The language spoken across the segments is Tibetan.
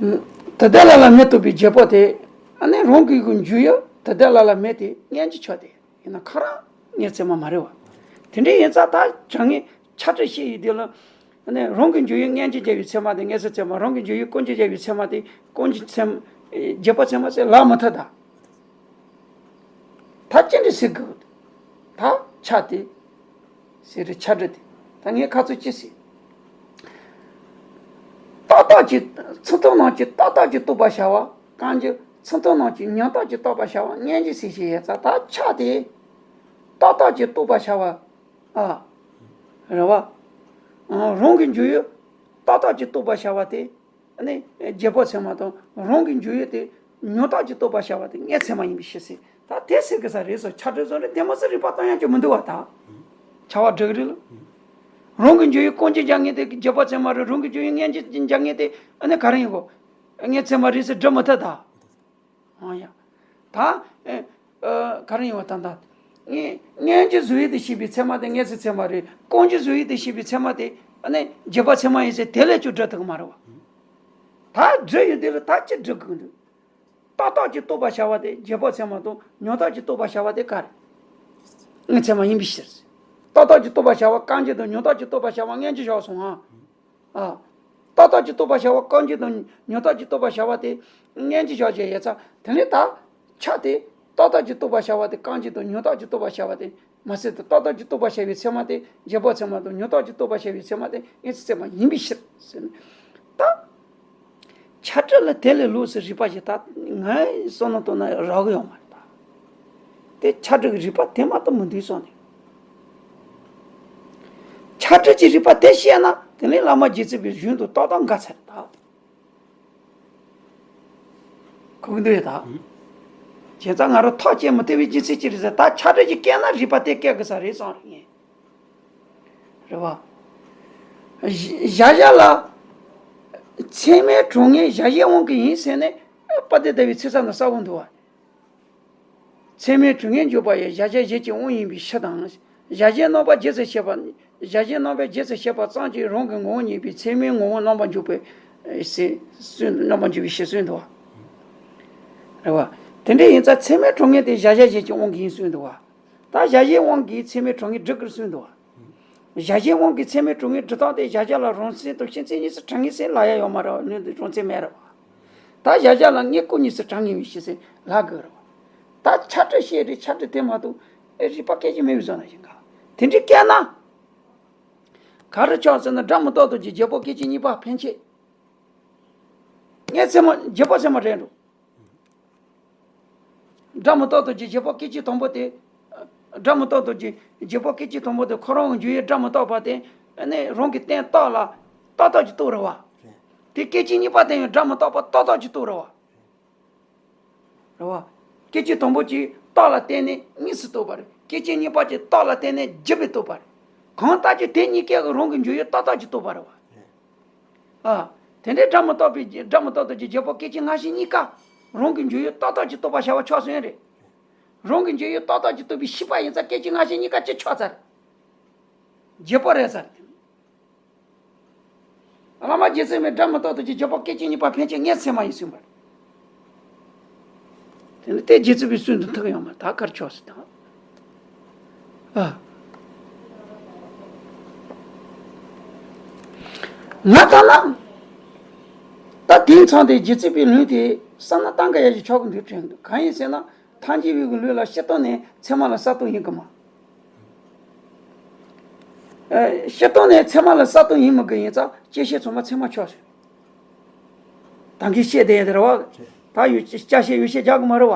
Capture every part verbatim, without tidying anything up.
དེ་དག་ལ་ལ་མི་རྟོག་པའི་རྗེས་དཔག་དེ། ཨ་ནི་རང་གི་གི་འཇུག་ཡུལ་དེ་དག་ལ་ལ་མེད་དེ་སྔ་འགྱུར་ཆགས་ཏེ། ཡིན་ན་ཁོ་རང་ངེས་ཚད་མ་མ་རེད་བ། དེ་འདྲ་ཡིན་ཙང་ད་བྱ་ངན་ཆགས་བྲལ་བཤད་ཡུལ་དེ་ལ། ཨ་ནི་རང་གི་འཇུག་ཡུལ་སྔ་འགྱུར་བྱས་པའི་ཚད་མ་དེ་སྔ་ཕྱི་ཚད་མ། རང་གི་འཇུག་ཡུལ་ཀུན་འབྱུང་བྱས་པའི་ཚད་མ་དེ་ཀུན་འབྱུང་ཚད་མ། རྗེས་དཔག་ཚད་མ་ཟེར་ལབ་མི་ཐུབ་ད། ད་ཅི་འདྲ་ཟེར་དགོས། ད་ཆགས་ཏེ་ཟེར་རེད། ཆགས་བྲལ་དེ། ད་ངས་ཁ་ཚོད་ཅི་ཟེར། ཏག་ཏག་ཅིག་ཚུལ་མཐུན་སྣང་ཅིག་ཏག་ཏག་ཅིག་རྟོགས་པར་བྱ་བ་སྔ་འགྱུར། ཚུལ་མཐུན་སྣང་ཅིག་མྱང་རྟགས་ཅིག་རྟོགས་པར་བྱ་བ་སྔ་འགྱུར་ཟེར་བྱས་ཡོད་ཙང་། ད་ཆགས་ཏེ་ཏག་ཏག་ཅིག་རྟོགས་པར་བྱ་བ། ཨ། རེད་བ། ཨ། རང་གི་འཇུག་ཡུལ་ཏག་ཏག་ཅིག་རྟོགས་པར་བྱ་བ་དེ། ཨ་ནི་རྗེས་དཔག་ཚད་མ་དང་། རང་གི་འཇུག་ཡུལ་དེ་མྱང་རྟགས་ཀྱིས་རྟོགས་པར་བྱ་བ་དེ་སྔ་ཕྱི་ཚད་མ་ཡིན་པའི་ཕྱིར་ཟེར། ད་དེ་ཟེར་གི་ས་རེད་སོ། ཆགས་བྲལ་བཟོ་རེད། དེ་མ་ཟད་རིགས་པ་སྟོན་ཡག་ཅིག་མི་འདུག་བ། ད་ཆགས་པ་སྒྲིག་རེད་ལ། རང་གི་འཇུག་ཡུལ་ཀུན་འབྱུང་བྱ་ངན་དེ་རྗེས་དཔག་ཚད་མ་རེད། རང་གི་འཇུག་ཡུལ་སྔ་འགྱུར་བྱ་ངན་དེ་ཨ་ནི་ག་རེ་ཡིན་གོ། སྔ་ཕྱི་ཚད་མ་རེད་ཟེར་སྒྲུབ་མི་ཐུབ་ད། ཨང་ཡ། ད། ཨེ། ཨ། ག་རེ་ཡིན་བ། ད་ད། སྔ་སྔ་འགྱུར་བཟོ་ཡུལ་དུ་བྱས་པའི་ཚད་མ་དེ་སྔ་ཕྱི་ཚད་མ་རེད། ཀུན་འབྱུང་བཟོ་ཡུལ་དུ་བྱས་པའི་ཚད་མ་དེ་ཨ་ནི་རྗེས་དཔག་ཚད་མ་ཡིན་ཟེར་དེ་ལས་ཀྱང་སྒྲུབ་ཐུབ་ཀྱི་མ་རེད་བ། ད་སྒྲུབ་ཡུལ་དེ་ལ་ད་ཅི་སྒྲུབ་དགོས་འདུག་ཏག་ཏག་ཅིག་རྟོགས་པར་བྱ་བ་དེ་རྗེས་དཔག་ཚད་མ་དང་མྱང་རྟགས་ཀྱིས་རྟོགས་པར་བྱ་བ་དེ་ག་རེ། སྔ་ཕྱི་ཚད་མ་ཡིན་པའི་ཕྱིར། ཏག་ཏག་ཅིག་རྟོགས་པར་བྱ་བ་སྔ་འགྱུར་དང་མྱང་རྟགས་ཀྱིས་རྟོགས་པར་བྱ་བ་སྔ་འགྱུར་བཞག་སོང་ང་། ཨ། ཏག་ཏག་ཅིག་རྟོགས་པར་བྱ་བ་སྔ་འགྱུར་དང་མྱང་རྟགས་ཀྱིས་རྟོགས་པར་བྱ་བ་དེ་སྔ་འགྱུར་བཞག་བྱས་ཡོད་ཙང་། དེ་ནས་ད་ཆགས་ཏེ་ཏག་ཏག་ཅིག་རྟོགས་པར་བྱ་བ་དེ་སྔ་འགྱུར་དང་མྱང་རྟགས་ཀྱིས་རྟོགས་པར་བྱ་བ་དེ་མ་ཟད་དུ། ཏག་ཏག་ཅིག་རྟོགས་པར་བྱ་བའི་ཚད་མ་དེ་རྗེས་དཔག་ཚད་མ་དང་མྱང་རྟགས་ཀྱིས་རྟོགས་པར་བྱ་བའི་ཚད་མ་དེ་སྔ་ཕྱི་ཚད་མ་ཡིན་པའི་ཕྱིར་ཟེར་ནས། ད་ཆགས་བྲལ་ལ་དེ་ལས་ལོགས་སུ་རིགས་པ་ཞིག་ད་ངའི་བསམ་བློ་གཏོང་ན་རག་གི་ཡོད་མ་རེད་ད། དེ་ཆགས་བྲལ་གྱི་རིགས་པ་དེ་མ་གཏོགས་མི་འདུག་བསམ་ནས། ཆགས་བྲལ་གྱི་རིགས་པ་དེ་བཤད་ན་དེ་ནས་བླ་མ་རྗེ་བཙུན་པའི་གཞུང་དུ་ཏག་ཏག་འགལ་ཚར་ད། གོ་གི་འདུག་ཡ་ད། བྱས་ཙང་ང་རང་ཐག་བཅད་མི་ཐུབ་པའི་རྒྱུ་མཚན་ཅི་རེད་ཟེར། ད་ཆགས་བྲལ་གྱི་སྐད་ན་རིགས་པ་དེ་སྐད་དགོས་ས་རེད་བསམ་ངས། རེད་བ། གཞལ་བྱ་ལ་ཚད་མའི་གྲངས་ངེས་གཞལ་བྱའི་དབང་གིས་ཡིན་ཟེར་ནས་དཔལ་ལྡན་ཟླ་བའི་ཚིག་གསལ་ན་གསལ་པོ་འདུག་བ། ཚད་མའི་གྲངས་ངེས་འཇོག་པ་ཡང་གཞལ་བྱ་གཞན་གྱི་དབང་ཡིན་པའི་ཕྱིར་དང་། གཞལ་བྱའི་རྣམ་པ་རྗེས་སུ་བཤད་པ། གཞལ་བྱའི་རྣམ་པ་རྗེས་སུ་བཤད་པ་ཙམ་གྱིས་རང་གི་ངོ་བོ་ཉིད་པའི་ཚད་མའི་ངོ་བོ་རྣམ་པར་འཇོག་པའི་ཕྱིར་གསུངས། རྣམ་པར་འཇོག་པའི་ཕྱིར་གསུངས་འདུག་བ། རེད་བ། དེ་འདྲ་ཡིན་ཙང་ཚད་མའི་གྲངས་ངེས་དེ་གཞལ་བྱ་གཞན་གྱི་དབང་གིས་ཡིན་གསུངས་འདུག་བ། ད་གཞལ་བྱའི་དབང་གིས་ཚད་མའི་གྲངས་ངེས་སྒྲུབ་དགོས་གསུངས་འདུག་བ། གཞལ་བྱའི་དབང་གིས་ཚད་མའི་གྲངས་ངེས་སྒྲུབ་སྟངས་དེ་གཞལ་བྱ་ལ་རང་མཚན་དང་ཕྱི་མཚན་གཉིས་སུ་གྲངས་ངེས་ཟེར་ལབ་ཡ་ཡོད་མ་རེད་བ། ནི་འདི་རང་མཚན་མེད་རེད་བ། ད་གཞལ་བྱ་ལ་དངོས་ཀུན་གཉིས་སུ་གྲངས་ངེས་པའི་ཕྱིར་ཟེར་ལབ་དགོས་རེད་བ། ད་ཆགས་བྲལ་བཤད་རེད། ཆགས་བྲལ་དེ་མ་གཏོགས་ཨེ་རིགས་པ་སྐད་ཅིག་མེད་པའི་བཟོ་ན་ཞིག་ག། དེ་འདྲའི་སྐད་ན། ག་རེ་ཆགས་ཟེར་ན། སྒྲ་མི་རྟག་སྟོབས་ཀྱིས་བརྗོད་པ་སྐད་ཅིག་གཉིས་པ་ཕན་ཆད། སྔ་ཕྱི་ཚད་མ། རྗེས་དཔག་ཚད་མ་རེད་འགྲོ། སྒྲ་མི་རྟག་སྟོབས་ཀྱིས་བརྗོད་པ་སྐད་ཅིག་དང་པོ་དེ། སྒྲ་མི་རྟག་སྟོབས་ཀྱིས་བརྗོད་པ་སྐད་ཅིག་དང་པོ་དེ་ཁོ་རང་གི་འཇུག་ཡུལ་སྒྲ་མི་རྟག་པ་དེ། ཨ་ནི་རང་གི་སྟེང་རྟགས་ལ་ཏག་ཏག་ཅིག་རྟོགས་རེད་བ། དེ་སྐད་ཅིག་གཉིས་པ་དེ་ཡང་སྒྲ་མི་རྟག་པ་ཏག་ཏག་ཅིག་རྟོགས་རེད་བ། རེད་བ། སྐད་ཅིག་དང་པོ་གཅིག་རྟགས་ལ་བརྟེན་ནས་དངོས་སུ་རྟོགས་པ་རེད། སྐད་ཅིག་གཉིས་པ་གཅིག་རྟགས་ལ་བརྟེན་ནས་བརྗོད་པས་རྟོགས་པ་རེད། གང་ལྟར་གྱི་དེ་གཉིས་ཀས་རང་གི་འཇུག་ཡུལ་ཏག་ཏག་ཅིག་རྟོགས་པ་རེད་བ། ཨ། དེ་འདྲའི་སྒྲ་མི་རྟག་པའི། སྒྲ་མི་རྟག་སྟོབས་ཀྱིས་བརྗོད་པ་སྐད་ཅིག་སྔ་ཕྱི་གཉིས་ཀ་རང་གི་འཇུག་ཡུལ་ཏག་ཏག་ཅིག་རྟོགས་པར་བྱ་བ་ཆགས་སོང་རེད། རང་གི་འཇུག་ཡུལ་ཏག་ཏག་ཅིག་རྟོགས་པའི་ཤེས་པ་ཡིན་ཙང་སྐད་ཅིག་སྔ་ཕྱི་གཉིས་ཀ་གཅིག་ཆགས་ཚར། བརྗོད་པ་རེད་ཚར། བླ་མ་རྗེ་བཙུན་མས་སྒྲ་མི་རྟག་སྟོབས་ཀྱིས་བརྗོད་པ་སྐད་ཅིག་གཉིས་པ་ཕན་ཆད་སྔ་ཕྱི་ཚད་མ་ཡིན་གསུངས་པ་རེད། དེ་ནི་དེ་རྗེ་བཙུན་པའི་སྲོལ་འདི་ཐུག་ཡོང་མ་ཐག་ཁར་ཆགས་སུ་དང་། ཨ། ང་ལྟར་ན། ད་དེང་སང་དེ་རྗེ་བཙུན་པའི་ལུང་དེ་བསམ་ན་སྟངས་འགལ་ཡ་ཞིག་ཆགས་ཀྱི་འདུག་དྲན་འདུག་གང་ཡིན་ཟེར་ན། ཐལ་འགྱུར་བའི་ལུགས་ལ་སྤྱིར་བཏང་ནས་ཚད་མ་ལ་གསལ་སྟོང་ཡིན་གྱི་མ། ཨ། སྤྱིར་བཏང་ནས་ཚད་མ་ལ་གསལ་སྟོང་ཡིན་མི་དགོས། ཡིན་ཙང་བཅད་ཤེས་ཚང་མ་ཚད་མ་ཆགས་སོང་། ད་གིན་བཤད་བསྡད་ཡ་དེ་རེད་བ། ད་ཡོད་བཅད་ཤེས་ཡོད་བཤད་རྒྱག་གི་མ་རེད་བ།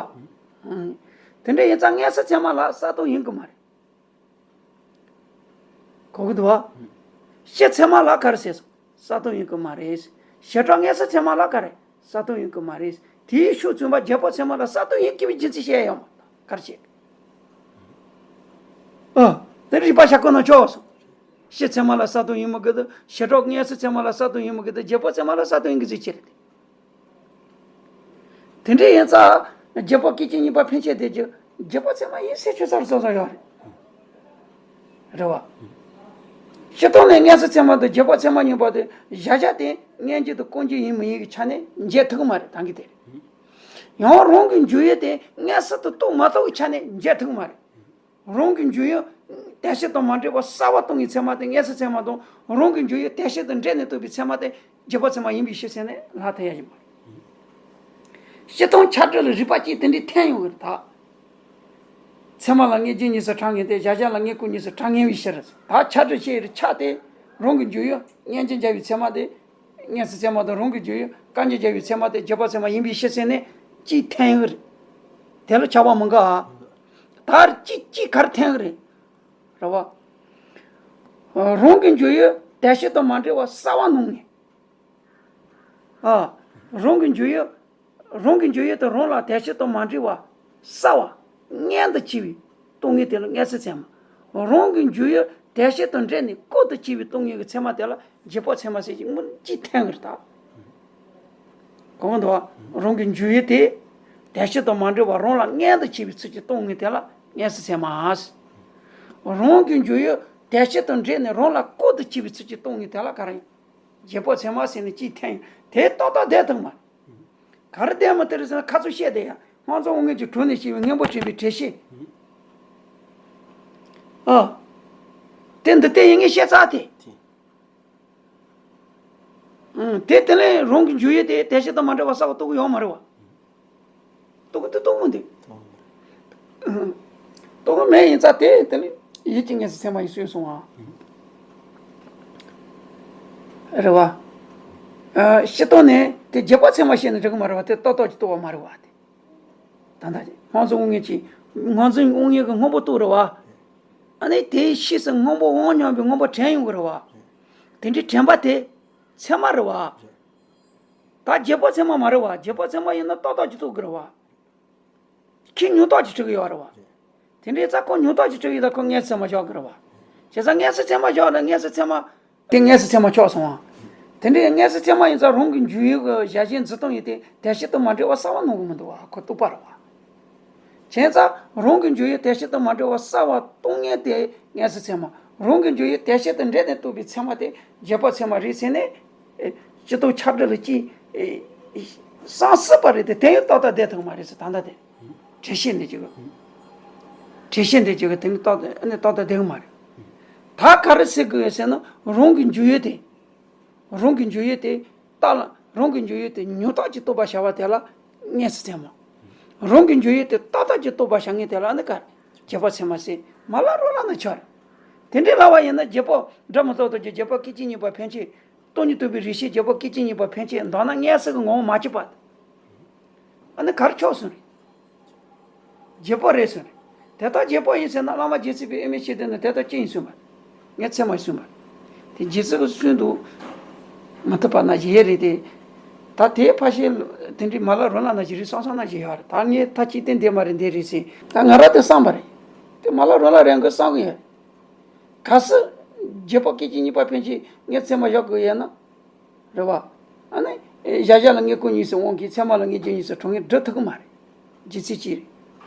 ཨང་། དེ་འདྲ་ཡིན་ཙང་སྔ་ཕྱི་ཚད་མ་ལ་གསལ་སྟོང་ཡིན་གྱི་མ་རེད། གོ་གི་འདུག་བ། ཕྱི་ཚད་མ་ལ་ག་རེ་ཟེར་སོང་། གསལ་སྟོང་ཡིན་གྱི་མ་རེད། བྱེ་བྲག་སྔ་ཕྱི་ཚད་མ་ལ་ག་རེ་གསལ་སྟོང་ཡིན་གྱི་མ་རེད། དེའི་ཤུགས་བཙུན་པ་རྗེས་དཔག་ཚད་མ་ལ་གསལ་སྟོང་ཡིན་དགོས་པའི་རྒྱུ་མཚན་བཤད་ཡོང་བ་ག་རེ་བྱེད། ཨ། དེ་རིགས་པ་བཞག་དགོས་ན་ཆོག་སོང་། ཕྱི་ཚད་མ་ལ་གསལ་སྟོང་ཡིན་མི་དགོས་དུས། བྱེ་བྲག་སྔ་ཕྱི་ཚད་མ་ལ་གསལ་སྟོང་ཡིན་མི་དགོས་དུས། རྗེས་དཔག་ཚད་མ་ལ་གསལ་སྟོང་ཡིན་དགོས་ཚུལ་ཅི་རེད། དེ་འདྲ་ཡིན་ཙང་རྗེས་དཔག་སྐད་ཅིག་གཉིས་པ་ཕན་ཆད་དེ་རྒྱུ། རྗེས་དཔག་ཚད་མ་ཡིན་ཟེར་ཆོག་ས་རེད་བསམ་བསམ་ཡོད་རེད། རེད་བ། སྤྱིར་བཏང་ནས་སྔ་ཕྱི་ཚད་མ་དང་རྗེས་དཔག་ཚད་མ་གཉིས་པོ་དེ་གཞལ་བྱ་སྟེ། མངོན་རྒྱུ་དང་ཀུན་རྒྱུ་ཡིན་མི་ཡིན་གྱི་ཆ་ནས་འབྱེད་ཐུབ་ཀྱི་མ་རེད། ད་གི་དེ་རེད། ཡང་རང་གི་འཇུག་ཡུལ་དེ་མངོན་སུམ་དུ་རྟོགས་མ་ཐུབ་ཀྱི་ཆ་ནས་འབྱེད་ཐུབ་ཀྱི་མ་རེད། རང་གི་འཇུག་ཡུལ་དོན་སྤྱི་དང་མ་འདྲེས་པ་གསལ་བར་སྟོན་པའི་ཚད་མ་དེ་མངོན་སུམ་ཚད་མ་དང་། རང་གི་འཇུག་ཡུལ་དོན་སྤྱི་དང་འདྲེས་ནས་རྟོགས་པའི་ཚད་མ་དེ་རྗེས་དཔག་ཚད་མ་ཡིན་པའི་ཕྱིར་ཟེར་ནས་ལབ་ཐུབ་ཡ་ཡིན་པ། སྤྱིར་བཏང་ཆ་འདྲི་ལ་རིགས་པ་གཅིག་དེ་འདྲའི་འཐེན་ཡོང་གི་རེད་ད། ཚད་མ་ལ་དངོས་རྒྱུ་གཉིས་སུ་གྲངས་ངེས་ཏེ། གཞལ་བྱ་ལ་དངོས་ཀུན་གཉིས་སུ་གྲངས་ངེས་པའི་ཕྱིར། ད་ཆ་འདྲི་བྱེད་ཡུལ་ཆ་དེ་རང་གི་འཇུག་ཡུལ་མངོན་རྒྱུར་འཇལ་བའི་ཚད་མ་དེ། མངོན་སུམ་ཚད་མ་དང་རང་གི་འཇུག་ཡུལ་སྐབས་འཇུག་འཇལ་བའི་ཚད་མ་དེ་རྗེས་དཔག་ཚད་མ་ཡིན་པའི་ཕྱིར་ཟེར་ནས་གཅིག་འཐེན་ཡོད་རེད། དེ་ལ་ཁྱབ་པ་མི་འགལ་ཨ། ད་གཅིག་གཅིག་ག་རེ་འཐེན་གི་རེད། རེད་བ། རང་གི་འཇུག་ཡུལ་དོན་སྤྱི་དང་མ་འདྲེས་པ་གསལ་བར་སྣང་ངེས། ཨ། རང་གི་འཇུག་ཡུལ། རང་གི་འཇུག་ཡུལ་དེ་རང་ལ་དོན་སྤྱི་དང་མ་འདྲེས་པ་གསལ་བ་མངོན་དུ་བྱས་པའི་སྟོང་ཉིད་དེ་ལ་མངོན་སུམ་ཚད་མ། རང་གི་འཇུག་ཡུལ་དོན་སྤྱི་དང་འདྲེས་ནས་ཀུན་ཏུ་བྱས་པའི་སྟོང་ཉིད་ཀྱི་ཚད་མ་དེ་ལ་རྗེས་དཔག་ཚད་མ་ཟེར་གྱི་མི་གཅིག་འཐེན་གི་རེད་ད། གོ་གི་འདུག་བ། རང་གི་འཇུག་ཡུལ་དེ་དོན་སྤྱི་དང་མ་འདྲེས་པ་རང་ལ་མངོན་དུ་བྱས་པའི་ཚུལ་གྱི་སྟོང་ཉིད་དེ་ལ་མངོན་སུམ་ཚད་མ། རང་གི་འཇུག་ཡུལ་དོན་སྤྱི་དང་འདྲེས་ནས་རང་ལ་ཀུན་ཏུ་བྱས་པའི་ཚུལ་གྱི་སྟོང་ཉིད་དེ་ལ་ག་རེ་ཡིན། རྗེས་དཔག་ཚད་མ་ཟེར་ནས་གཅིག་འཐེན། དེ་ཏག་ཏག་བསྡད་ཐུབ་མ་རེད། ག་རེ་བསྡད་མི་ཐུབ་རེད་ཟེར་ན། ཁ་ཚུར་བཤད་བསྡད་ཡ། སྔོན་འཇུག་དངོས་ཀྱི་དྲུང་ནས་སྐྱེས་པའི་སྔོན་པོ་དྲན་པའི་དྲན་ཤེས། ཨ། དེ་འདི་ལྟ་ཡིན་ངེས་ཤེས་རྩ་དེ། ཨང་། དེ་དེ་ལས་རང་གི་འཇུག་ཡུལ་དེ་དོན་སྤྱི་དང་མ་འདྲེས་པ་གསལ་བར་རྟོགས་ཀྱི་ཡོད་མ་རེད་བ། རྟོགས་ཀྱི་འདུག་རྟོགས་མི་འདུག་ཨང་། རྟོགས་ཀྱི་མེད་ཡིན་ཙང་དེ་དེ་ལས་ཡིད་ཀྱི་མངོན་སུམ་ཚད་མ་ཡིན་སུས་གསུངས་བ། རེད་བ། ཨ། སྤྱིར་བཏང་ནས་དེ་རྗེས་དཔག་ཚད་མ་བཤད་ན་འགྲིག་གི་མ་རེད་བ། དེ་ཏག་ཏག་ཅིག་རྟོགས་པ་མ་རེད་བ་དེ། ད་ལྟ་སྔོན་འཇུག་དངོས་ཀྱི་སྔོན་འཇུག་དངོས་ཀྱི་སྔོན་པོ་རྟོགས་རེད་བ། ཨ་ནི་དེའི་ཕྱིས་སུ་སྔོན་པོ་དབང་སྙོམས་པའི་སྔོན་པོ་དྲན་ཡོང་གི་རེད་བ། དེ་འདྲའི་དྲན་པ་དེ་ཚད་མ་རེད་བ། ད་རྗེས་དཔག་ཚད་མ་མ་རེད་བ། རྗེས་དཔག་ཚད་མ་ཡིན་ན་ཏག་ཏག་ཅིག་རྟོགས་དགོས་རེད་བ། ཁྱེད་ཉུང་རྟགས་ཅིག་གྲུབ་ཀྱི་ཡོད་རེད་བ། དེ་འདྲའི་རྩ་ཁོ་ཉུང་རྟགས་ཅིག་གྲུབ་ཡོད་ད་ཁོ་མངོན་སུམ་ཚད་མ་བཞག་གི་རེད་བ། བྱས་ཙང་མངོན་སུམ་ཚད་མ་བཞག་ན་མངོན་སུམ་ཚད་མ། དེ་མངོན་སུམ་ཚད་མ་ཆགས་སོང་བ། དེ་འདྲའི་མངོན་སུམ་ཚད་མ་ཡིན་ཙང་རང་གི་འཇུག་ཡུལ་གྱི་གཞལ་བྱའི་འཛིན་སྟངས་ཡིན་ཏེ་དོན་སྤྱི་དང་མ་འདྲེས་པ་གསལ་བར་སྣང་གི་མི་འདུག་བ། ཁོ་རྟོག་པ་རེད་བ། བྱས་ཙང་རང་གི་འཇུག་ཡུལ་དོན་སྤྱི་དང་མ་འདྲེས་པ་གསལ་བར་རྟོགས་ངེས་དེ་མངོན་སུམ་ཚད་མ། རང་གི་འཇུག་ཡུལ་དོན་སྤྱི་དང་འདྲེས་ནས་རྟོགས་པའི་ཚད་མ་དེ་རྗེས་དཔག་ཚད་མ་རེད་ཟེར་ནས། ཨེ། སྤྱིར་བཏང་ཆ་འདྲི་ལ་ཅི། ཨེ། བསམ་སྲིད་པ་རེད་དེ་དེ་ཡང་ཏག་ཏག་བསྡད་ཐུབ་མ་རེད་ཟེར། ད་ལྟ་དེ། འགྲེལ་བཤད་འདི་ཅིག་གི། འགྲེལ་བཤད་འདི་ཅིག་གི་དེ་ནི་ཏག་ཏག་ཨ་ནི་ཏག་ཏག་བསྡད་གི་མ་རེད། ད་ག་རེ་ཟེར་དགོས་ཡོད་ཟེར་ན། རང་གི་འཇུག་ཡུལ་དེ། རང་གི་འཇུག་ཡུལ་དེ་རྟགས་ལ། རང་གི་འཇུག་ཡུལ་དེ་ཉུང་རྟགས་ཀྱིས་རྟོགས་པར་བྱ་བ་དེ་ལ་མངོན་སུམ་ཚད་མ། རང་གི་འཇུག་ཡུལ་དེ་ཏག་ཏག་ཅིག་རྟོགས་པར་བྱ་ངེས་དེ་ལ་ནི་ག་རེ། རྗེས་དཔག་ཚད་མ་ཟེར། མ་ལ་རོ་ལ་ན་ཆ་རེད། དེ་འདྲའི་ལབ་པ་ཡིན་ན་རྗེས་དཔག་སྒྲ་མི་རྟག་སྟོང་གི་རྗེས་དཔག་སྐད་ཅིག་གཉིས་པ་ཕན་ཆད། སྟོང་ཉིད་རྟོགས་པའི་རིགས་ཤེས་རྗེས་དཔག་སྐད་ཅིག་གཉིས་པ་ཕན་ཆད་འདོད་ན་མངོན་སུམ་གྱི་ངོ་བོ་མ་སྐྱེས་པ། ཨ་ནི་ག་རེ་ཆགས་སོང་རེད། རྗེས་དཔག་རེད་སོང་རེད། དེ་ལྟར་རྗེས་དཔག་ཡིན་ཟེར་ན་བླ་མ་རྗེ་བཙུན་པའི་དབུ་མའི་ཆོས་སྡེ་ནི་དེ་ལྟར་ཅི་ཡིན་གསུངས་པ། མངོན་སུམ་ཚད་མ་ཡིན་གསུངས་པ། དེ་རྗེ་བཙུན་གྱིས་གསུངས་འདུག་མ་ཐུབ་པ་ན་ཞིག་ཡོད་རེད་དེ། ད་དེའི་ཕར་ཕྱིན་དེ་འདྲའི་མ་ལ་རོ་ལ་ན་ཞིག་རེད་བསམ་བསམ་ན་ཞིག་ཡོད་རེད། ད་ངས་ད་ཅི་སྟེ་འདི་མ་རེད་འདི་རེད་ཟེར། ད་ང་རང་དེ་བསམ་པ་རེད། དེ་མ་ལ་རོ་ལ་རེད་འགོ་བསམ་གི་ཡོད། གལ་སྲིད་རྗེས་དཔག་སྐད་ཅིག་གཉིས་པ་ཕན་ཆད་མངོན་སུམ་ཚད་མ་བཞག་དགོས་ཡོད་ན། རེད་བ། ཨ་ནི། གཞལ་བྱ་ལ་དངོས་ཀུན་གཉིས་སུ་དབང་གིས་ཚད་མ་ལ་དངོས་རྒྱུ་གཉིས་སུ་གྲངས་ངེས་སྒྲུབ་ཐུབ་ཀྱི་མ་རེད། རྗེས་ཚིག་གཅིག་རེད།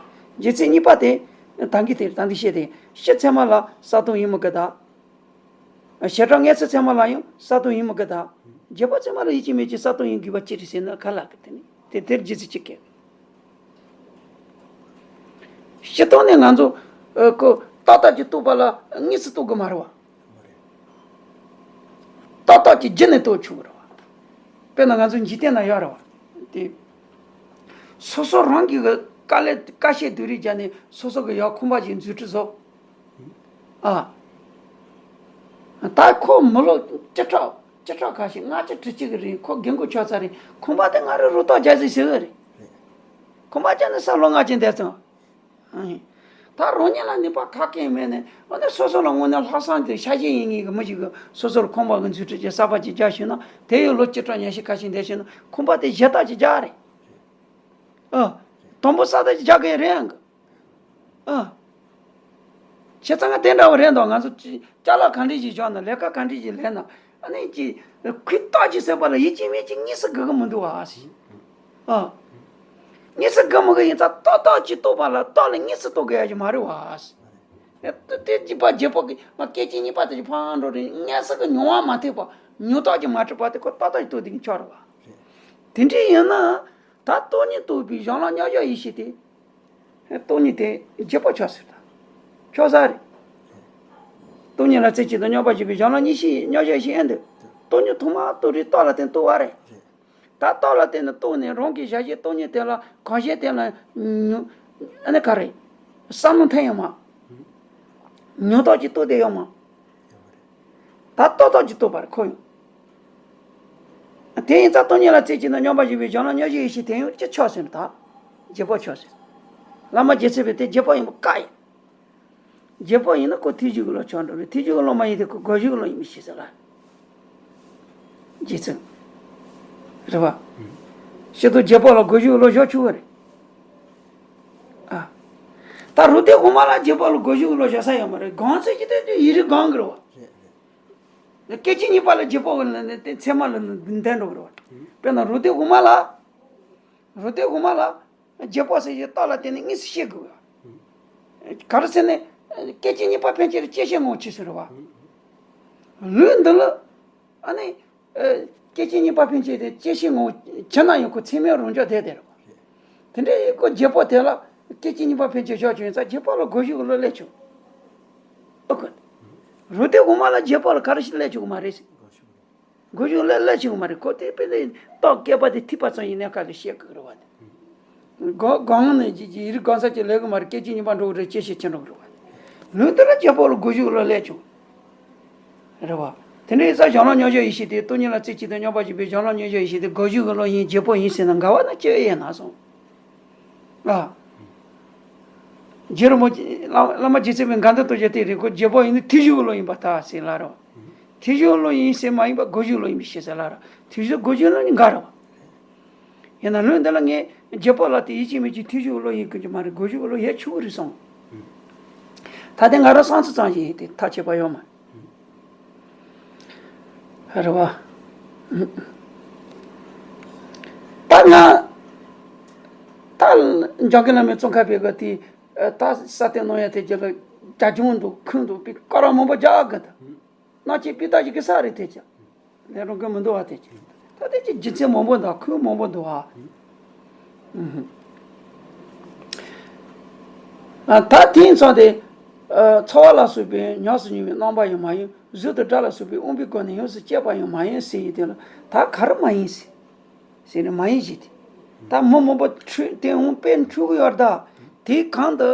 རྗེས་ཚིག་གཉིས་པ་དེ། ད་གིན་དེ་ད་འདི་བཤད་དེ་སྤྱི་ཚད་མ་ལ་གསལ་སྟོང་ཡིན་མི་དགོས་ད། བྱེ་བྲག་མངོན་སུམ་ཚད་མ་ལ་ཡང་གསལ་སྟོང་ཡིན་མི་དགོས་ད། རྗེས་དཔག་ཚད་མ་ལ་ཡིད་ཀྱི་མེད་ཀྱི་གསལ་སྟོང་ཡིན་དགོས་པ་ཅི་རེད་ཟེར་ན་ག་ལ་གི་དེ་ནི་དེ་དེར་རྗེས་ཚིག་གཅིག་གི། སྤྱིར་བཏང་ནས་ང་ཚོ། ཨ། ཁོ་ཏག་ཏག་ཅིག་རྟོགས་པ་ལ་དངོས་སུ་རྟོགས་དགོས་མ་རེད་བ། ཏག་ཏག་ཅིག་བརྒྱུད་ནས་རྟོགས་ཆོག་གི་རེད་བ། དཔེར་ན་ང་ཚོ་འཇིག་རྟེན་ན་ཡོད་རེད་བ། དེ། སོ་སོ་རང་གི་གི་དཀའ་ལས་དཀའ་སྤྱད་སྡུག་རུས་བརྒྱབ་ནས་སོ་སོ་གི་ཡག་ཁང་པ་ཞིག་འཛུགས་སྐྲུན་བཟོ། ཨ། ད་ཁོ་མི་ལོ་བཅུ་ཕྲག་བཅུ་ཕྲག་ཁ་ཤས་ལྔ་བཅུ་དྲུག་ཅུ་གི་རིང་ཁོ་རྒན་རྒོན་ཆགས་ཚར་རིང་ཁང་པ་དེ་ང་རང་རུ་ཏོག་རྒྱག་ཟིག་ཟེར་གི་རེད། ཁང་པ་བརྒྱབ་ནས་ས་ལོ་ལྔ་བཅུ་འདས་སོང་། ཨ་ནི། ད་རང་ཉིད་ལ་ནུས་པ་ག་གེ་མེད་ནས་ཨ་ནི་སོ་སོ་ལ་དངོས་གནས་ལྷག་བསམ་དང་ཤ་ཞེན་ཡིན་མཁན་གྱི་མི་ཞིག་གིས་སོ་སོར་ཁང་པ་གི་འཛུགས་སྐྲུན་བྱས་གསར་པ་ཅིག་རྒྱག་ཤེས་ན་དེ་ཡང་ལོ་བཅུ་ཕྲག་ཉི་ཤུ་ཁ་ཤས་འདས་ཤེས་ན་ཁང་པ་དེ་ཞེ་དྲག་ཅིག་རྒྱག་རེད། ཨ། དང་པོ་གསར་དུ་ཅིག་རྒྱག་གི་རེད་ཨང་། ཨ། བྱས་ཙང་ང་དེ་འདྲ་བ་རེད་འདུག་ང་ཚོ་ཅི་ཅ་ལག་ག་འདྲ་ཞིག་བཞག་ན་ལས་ཀ་ག་འདྲ་ཞིག་ལས་ན་ཨ་ནི་ཅི་ཁུལ་རྟགས་ཅིག་ཟེར་བ་ལ་ཡིད་ཀྱི་མིག་ཅིག་དངོས་སུ་དགོས་ཀྱི་མི་འདུག་ཨ་ཞེས། ཨ། དངོས་སུ་དགོས་མི་དགོས་ཡིན་ཙང་ཏག་ཏག་ཅིག་རྟོགས་པ་ལ་རྟགས་ལ་དངོས་སུ་རྟོགས་དགོས་ཡ་ཞིག་མ་རེད་བ་ཞེས། ཨེ། དེ་དེ་གཅིག་པ་རྗེས་དཔག་གི་མ་སྐད་ཅིག་གཉིས་པ་དེ་ཅིག་ཕར་འགྲོ་རིང་དངོས་སུ་གི་མྱོང་བ་མ་ཐེབས་པ་ མྱོང་རྟགས་ཀྱིས་མ་གྲུབ་པ་དེ་ཁོ་ཏག་ཏག་ཅིག་རྟོགས་བསྡད་མཁན་ཆགས་རེད་བ། དེ་འདྲ་ཡིན་ན། ད་སྟོང་ཉིད་རྟོགས་པའི་གཞན་ལ་མཉམ་གཞག་ཡེ་ཤེས་དེ། སྟོང་ཉིད་དེ་བརྗེ་པོ་ཆགས་ཟེར་ད། ཆགས་ས་རེད། སྟོང་ཉིད་ལ་རྩེ་གཅིག་ཏུ་སྙོམས་པར་འཇུག་པའི་གཞན་ལ་མཉམ་གཞག་ཡེ་ཤེས་ཨེ་འདུག་སྟོང་ཉིད་ཐོག་མར་རྟོགས་རེས་རྟོགས་ལ་བརྟེན་རྟོགས་པ་རེད། ད་རྟོགས་ལ་བརྟེན་ནས་རྟོགས་ནས་རང་གི་གཞལ་བྱའི་སྟོང་ཉིད་དེ་ལ་གང་ཞིག་དེ་ལ་ཉོ། ཨ་ནི་ག་རེ། བསམ་བློ་འཐེན་ཡོད་མ། མྱོང་རྟགས་ཀྱིས་རྟོགས་བསྡད་ཡོད་མ། ད་རྟོགས་རྟགས་ཀྱིས་རྟོགས་པ་རེད་ཁོ་ཡང་། དེ་ཡིན་ཙང་སྟོང་ཉིད་ལ་རྩེ་གཅིག་ཏུ་སྙོམས་པར་འཇུག་པའི་གཞན་ལ་མཉམ་གཞག་ཡེ་ཤེས་དེ་ཡང་ཅི་ཆགས་ཟིན་ད། བརྗེ་པོ་ཆགས་ཟིན། བླ་མ་རྗེ་བཙུན་པས་དེ་བརྗེ་པོ་ཡིན་པ་བཀག་ཡིན། བརྗེ་པོ་ཡིན་ན་ཁོ་ཐེག་ཆོས་ཀྱི་བློ་ཆགས་འགྲོ་རེད། ཐེག་ཆོས་ཀྱི་བློ་མ་ཡིན་ཏེ་ཁོ་རྒོད་གཞུང་གི་བློ་ཡིན་མི་ཤེས་ཟེར་ལ། རྗེ་བཙུན། རེད་བ། ཤེས་རྟོགས་བརྗེ་པོ་ལ་རྒོད་གཞུང་གི་བློ་བཞག་ཆོག་གི་རེད། ཨ། ད་རུ་ཏྲའི་དབུ་མ་ལ་བརྗེ་པོ་ལ་རྒོད་གཞུང་གི་བློ་བཞག་ས་ཡོད་མ་རེད། གང་ཟེར་གྱི་དེ་དུས་ཡིད་རིག་གང་གི་རེད་བ། སྐད་ཅིག་གཉིས་པ་ལ་བརྗེ་པོ་གི་ལ་ནི་དེ་ཚད་མ་ལ་ནི་འདས་འགྲོ་གི་རེད་བ། དཔེར་ན་རུ་ཏྲའི་དབུ་མ་ལ། རུ་ཏྲའི་དབུ་མ་ལ། བརྗེ་པོ་ཟེར་གྱི་རྟགས་ལ་བརྟེན་ནས་དངོས་སུ་ཤེས་དགོས། ག་རེ་ཟེར་ན། སྐད་ཅིག་གཉིས་པ་ཕན་ཆད་ལ་བཅད་ཤེས་ངོ་ཆེ་ཟེར་བ། ལུགས་འདི་ལ། ཨ་ནི། སྐད་ཅིག་གཉིས་པ་ཕན་ཆད་དེ་བཅད་ཤེས་ངོ་ཆེ་ན་ཡང་ཁོ་ཚད་མའི་རང་འཇགས་དེ་དེ་རེད། དེ་འདྲའི་ཁོ་བརྗེ་པོ་དེ་ལ་སྐད་ཅིག་གཉིས་པ་ཕན་ཆད་བཞག་བྱུང་ཡིན་ཙང་བརྗེ་པོ་ལ་རྒོད་གཞུང་གི་བློ་སླེབས་བྱུང་། ཨོ་ཁོ། རུ་ཏྲའི་དབུ་མ་ལ་བརྗེ་པོ་ལ་ག་རེ་ཞིག་སླེབས་བྱུང་གི་མ་རེད། རྒོད་གཞུང་ལ་སླེབས་བྱུང་མ་རེད། ཁོ་དེ་དཔེ་དེ་རྟོག་བསྐལ་པ་དེ་ཐིག་པ་ཙམ་ཡིན་ནའི་ག་ལ་ཤེས་དགོས་རེད་བ། དེ་གང་གང་ནས་ཀྱི་ཀྱི་ཡིད་གང་ས་ཀྱི་ལས་ཀྱི་མ་རེད། སྐད་ཅིག་གཉིས་པ་འགྲོ་གི་རེད། བཅད་ཤེས་ཆེ་འགྲོ་གི་རེད་བ། ལུགས་འདི་ལ་བརྗེ་པོ་ལ་རྒོད་གཞུང་ལ་སླེབས་བྱུང་། རེད་བ། དེ་འདྲ་ཡིན་ཙང་གཞན་ལ་མཉམ་གཞག་ཡེ་ཤེས་དེ་སྟོང་ཉིད་ལ་རྩེ་གཅིག་ཏུ་སྙོམས་པར་འཇུག་པའི་གཞན་ལ་མཉམ་གཞག་ཡེ་ཤེས་དེ་རྒོད་གཞུང་གི་བློ་ཡིན་བརྗེ་པོ་ཡིན་ཟེར་ན་འགལ་བ་ན་ཅི་ཡིན་ན་སོང་། ཨ། རྗེ་རིན་པོ་ཆེ་བླ་བླ་མ་རྗེ་བཙུན་པས་དགའ་ལྡན་ལྟོ་འགྱུར་དེ་རེད། ཁོ་བརྗེ་པོ་ཡིན་ན་ཐེག་ཆོས་ཀྱི་བློ་ཡིན་པར་ཐལ་ཟེར་ལ་རོ། ཐེག་ཆོས་བློ་ཡིན་ཟེར་མ་ཡིན་པར་རྒོད་གཞུང་བློ་ཡིན་པའི་ཕྱིར་ཟེར་ལ་རོ། ཐེག་ཆོས་རྒོད་གཞུང་བློ་ནི་འགལ་རོ། ཡིན་ན་ལུགས་འདི་ལ་ངས་བརྗེ་པོ་ལ་དེ་ཡིད་ཆེས་མེད་ཀྱི་ཐེག་ཆོས་བློ་ཡིན་དགོས་ཀྱི་མ་རེད། རྒོད་གཞུང་བློ་ཡིན་ཆོག་གི་རེད་གསུངས། ད་ལྟ་ང་རང་བསམ་ཚུལ་ཙམ་ཞིག་ཡིན་ཏེ་ཐག་ཆོད་པ་ཡོད་མ་རེད་བ། ད་ང་ད་འཇམ་མགོན་བླ་མའི་གཙོ་འཁོར་བའི་གི་དེ་ད་ས་སྟེང་ནང་ཡང་དེ་རྒྱ་ལ་རྒྱ་ཁྱོན་འདུག་ཁུན་འདུག་པའི་སྐོར་ར་མང་པོ་རྒྱག་གི་འདུག་སྣང་བཅས་པའི་རྟགས་ཀྱི་གི་ས་རེད་དེ་ཀྱང་། ལས་རུང་གི་མི་འདུག་བ་དེ་ཀྱང་། ད་དེ་ཀྱི་རྒྱུ་མཚན་མང་པོ་འདུག་ཁུངས་མང་པོ་འདུག་བ། ཨ། ད་དེང་སང་དེ། ཨ། ཚོར་བ་ལ་སོགས་པའི་ཉམས་སུ་མྱོང་བའི་རྣམ་པ་ཡང་མ་ཡིན། གཟུགས་དང་སྒྲ་ལ་སོགས་པའི་དབང་པོའི་སྒོ་ནས་ཡོངས་སུ་སྐྱེས་པ་ཡང་མ་ཡིན་ཟེར་ཡི་དེ་ལ་ད་ག་རེ་མ་ཡིན་ཟེར། ཟེར་ནས་མ་ཡིན་ཞེས་ཏེ། ད་མི་མང་པོ་འཁྲུལ་དེ་འོང་དཔེ་འཁྲུལ་གི་ཡོད་ད། དེའི་གང་དུ།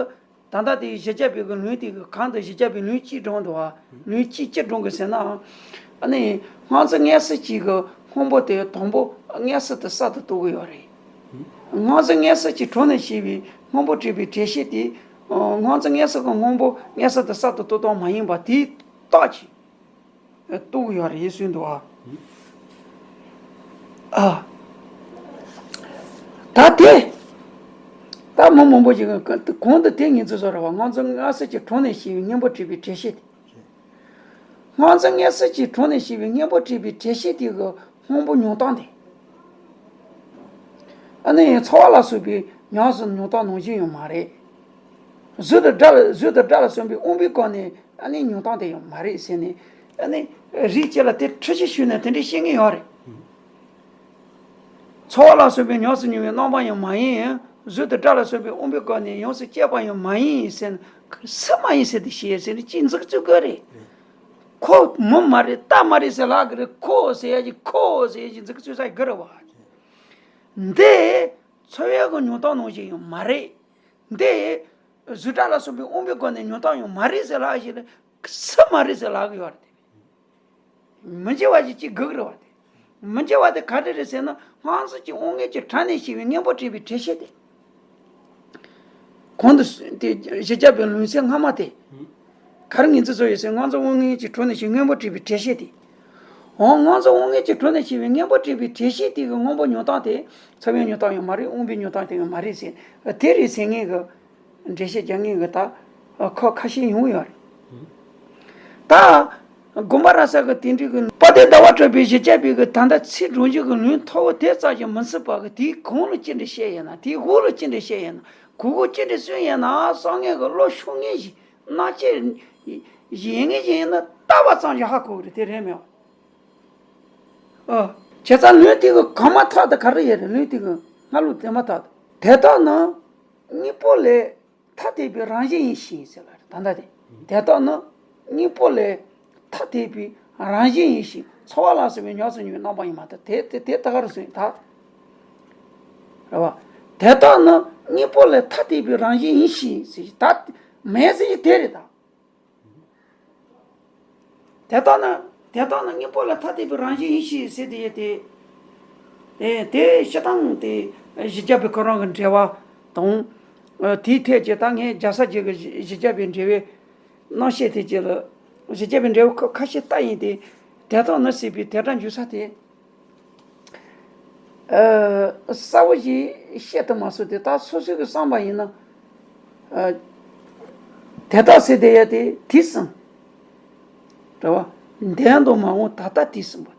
ད་ལྟ་དེ་བཞི་བརྒྱ་པའི་གི་ལུང་དེ་གི་གང་དུ་བཞི་བརྒྱ་པའི་ལུང་གཅིག་སྒྲུང་འདུག་བ། ལུང་གཅིག་གཅིག་སྒྲུང་གི་ཟེར་ན། ཨ་ནི་སྔོན་ཚེ་སྔ་ཕྱི་གཅིག་གི་སྔོན་པོ་དེ་དང་པོ་སྔ་ཕྱི་དུ་གསར་དུ་རྟོགས་གི་ཡོད་རེད། སྔོན་ཚེ་སྔ་ཕྱི་གཅིག་གྲོངས་ནས་ཤི་བའི་སྔོན་པོ་བྲིས་པའི་འགྲེལ་བཤད་དེ། སྔོན་ཚེ་སྔ་ཕྱི་གི་སྔོན་པོ་སྔ་ཕྱི་དུ་གསར་དུ་རྟོགས་སྟངས་མ་ཡིན་པ་དེའི་རྟགས་ཀྱིས། ལྟོས་ཡོད་རེད་གསུངས་འདུག་ཨ། ཨ། ད་དེ། ད་མི་མང་པོ་ཞིག་གིས་གོང་དུ་དེ་ངེས་འཛིན་བཟོ་ར་བ་སྔོན་ཚེ་སྔ་ཕྱི་གཅིག་གྲོངས་ནས་ཤི་བའི་གཉེན་པོ་བྲིས་པའི་འགྲེལ་བཤད་དེ། སྔོན་ཚེ་སྔ་ཕྱི་གཅིག་གྲོངས་ནས་ཤི་བའི་གཉེན་པོ་བྲིས་པའི་འགྲེལ་བཤད་དེ་གི་སྔོན་པོ་མྱོང་སྟངས་དེ། ཨ་ནི་ཚོར་བ་ལ་སོགས་པའི་ཉམས་སུ་མྱོང་སྟངས་ནང་བཞིན་ཡང་མ་རེད། གཟུགས་དང་སྒྲ་ལ་གཟུགས་དང་སྒྲ་ལ་སོགས་པའི་དབང་པོའི་སྒོ་ནས་ཨ་ནི་མྱོང་སྟངས་དེ་ཡང་མ་རེད་ཟེར་ནས་ཨ་ནི་རིགས་གཅིག་ལ་དེ་འཁྲུལ་ཆ་ཞུས་ནས་དེ་འདྲའི་བཤད་མཁན་ཡོད་རེད། ཚོར་བ་ལ་སོགས་པའི་ཉམས་སུ་མྱོང་བའི་རྣམ་པ་ཡང་མ་ཡིན། གཟུགས་དང་སྒྲ་ལ་སོགས་པའི་དབང་པོའི་སྒོ་ནས་ཡོངས་སུ་སྐྱེས་པ་ཡང་མ་ཡིན་ཟེར་ནས་སུ་མ་ཡིན་ཟེར་དེ་བཤད་ཟེར་ནས་ཅིག་མཛུབ་བཙུགས་དགོས་རེད། ཁོ་མི་མ་རེད་རྟགས་མ་རེད་ཟེར་ལབ་གི་རེད། ཁོ་ཟེར་ཡ་ཅིག་ཁོ་ཟེར་ཡ་ཅིག་མཛུབ་བཙུགས་ས་དགོས་རེད་བ། འདི། ཚོར་བའི་གི་མྱོང་སྟངས་ནང་བཞིན་ཡང་མ་རེད། འདི། གཟུགས་སྒྲ་ལ་སོགས་པའི་དབང་པོའི་སྒོ་ནས་མྱོང་སྟངས་ཡང་མ་རེད་ཟེར་ལབ་བཞིན་ལ། སུ་མ་རེད་ཟེར་ལབ་གི་ཡོད་རེད་དེ། མི་འགྱུར་བ་ཞིག་ཅིག་དགོས་ཀྱི་རེད་བ་དེ། མི་འགྱུར་བ་དེ་ག་འདྲ་རེད་ཟེར་ན་སྔོན་ཚེ་གཅིག་དབང་ངེས་ཀྱིས་གྲོངས་ནས་ཤི་བའི་གཉེན་པོ་བྲིས་པའི་འགྲེལ་བཤད་དེ། གོང་དུ་དེ་བཞི་བརྒྱ་པའི་ལུང་ཚན་སྔ་མ་དེ། ག་རེ་ངེས་འཛིན་བཟོ་ཡོད་ཟེར་སྔོན་ཚེ་དབང་ངེས་ཀྱིས་གྲོངས་ནས་ཤི་བའི་གཉེན་པོ་བྲིས་པའི་འགྲེལ་བཤད་དེ། འོ་སྔོན་ཚེ་དབང་ངེས་ཀྱིས་གྲོངས་ནས་ཤི་བའི་གཉེན་པོ་བྲིས་པའི་འགྲེལ་བཤད་དེ་གི་སྔོན་པོ་མྱོང་སྟངས་དེ་ཚོར་བའི་མྱོང་སྟངས་ཡང་མ་རེད། དབང་པོའི་མྱོང་སྟངས་དེ་ཡང་མ་རེད་ཟེར་དེ་རེད་ཟེར་མཁན་གི་འགྲེལ་བཤད་རྒྱག་མཁན་གི་ད་ཁོ་ཁ་ཤས་ཡོང་གི་ཡོད་རེད། ད་དགོངས་པ་རབ་གསལ་གི་དེ་འདྲའི་གི་དཔལ་ལྡན་ཟླ་བ་གྲགས་པའི་བཞི་བརྒྱ་པའི་གི་ད་ལྟ་ཚིག་སྒྲོམ་གཞི་གི་ལུང་མཐོ་བོ་དེ་ཙམ་ཞིག་མི་ཚུད་པ་གི་དེའི་གོང་ལ་ཅི་འདྲ་བཤད་ཡོད་ན། དེའི་འོག་ལ་ཅི་འདྲ་བཤད་ཡོད་ན། གོ་གོ་ཅི་འདྲ་གསུངས་ཡོད་ན་བསམ་མཁན་གི་བློ་ཤོར་མཁན་ཞིག་སྣང་མཆེད་ཡེ་མཁན་ཞིག་ཡིན་ན་ལྟ་བ་ཙམ་ཞིག་ཧ་གོ་གི་རེད། དེ་རེད་མེད་བ། ཨ། བྱས་ཙང་ལུང་དེ་གི་གོང་མ་ཐག་དེ་ག་རེ་ཡོད་རེད། ལུང་དེ་གི་སྔ་ལུགས་དེ་མ་ཐག་དེ། དེ་དག་ནི་དངོས་པོ་ལས་ཐ་དད་པའི་རང་བཞིན་ཡིན་ཞེས་ཟེར་བ་རེད། ད་ལྟ་དེ། དེ་དག་ནི་དངོས་པོ་ལས་ཐ་དད་པའི་རང་བཞིན་ཡིན་ཞིང་། ཚོར་བ་ལ་སོགས་པའི་ཉམས་སུ་མྱོང་བའི་རྣམ་པ་ཡིན་པར་ཐལ། དེ་དེ་དེ་ད་ག་རེ་ཟེར་ད། རེད་བ། དེ་དག་ནི་དངོས་པོ་ལས་ཐ་དད་པའི་རང་བཞིན་ཡིན་ཞེས་ཟེར། ད་མེད་ཟེར་གྱི་དེ་རེད་ད། དེ་ལྟ་ན། དེ་ལྟ་ན་དངོས་པོ་ལ་ཐ་དད་པའི་རང་བཞིན་ཡིན་ཞེས་ཟེར་དེ་ཡོད་དེ། དེ་དེ་སྤྱིར་བཏང་དེ་གཞི་རྒྱ་བའི་ཁོ་རང་གི་འགྲེལ་བ་དང་། དེའི་ཐད་ཀྱི་ད་ངས་རྒྱལ་སྲས་རྗེ་གི་གཞི་རྒྱ་བའི་འགྲེལ་བའི་རྣམ་བཤད་དེ་ཀྱི་ལ། གཞི་རྒྱ་བའི་འགྲེལ་བ་ཁ་ཤས་ལྟ་ཡིན་ཏེ། དེ་ལྟ་ན་ཟེར་བའི་དེ་སྒྲ་འཇུག་ས་དེ། ཨ། གསལ་བོ་ཞིག་བཤད་ཐུབ་མ་སོང་སྟེ། ད་སོ་སོའི་གི་བསམ་པ་ཡིན་ན། ཨ། དེ་ལྟ་ཟེར་དེ་ཡ་དེ་དུས་གསུམ། རེད་བ། འདས་དང་མ་འོངས་ད་ལྟ་དུས་གསུམ་པོ་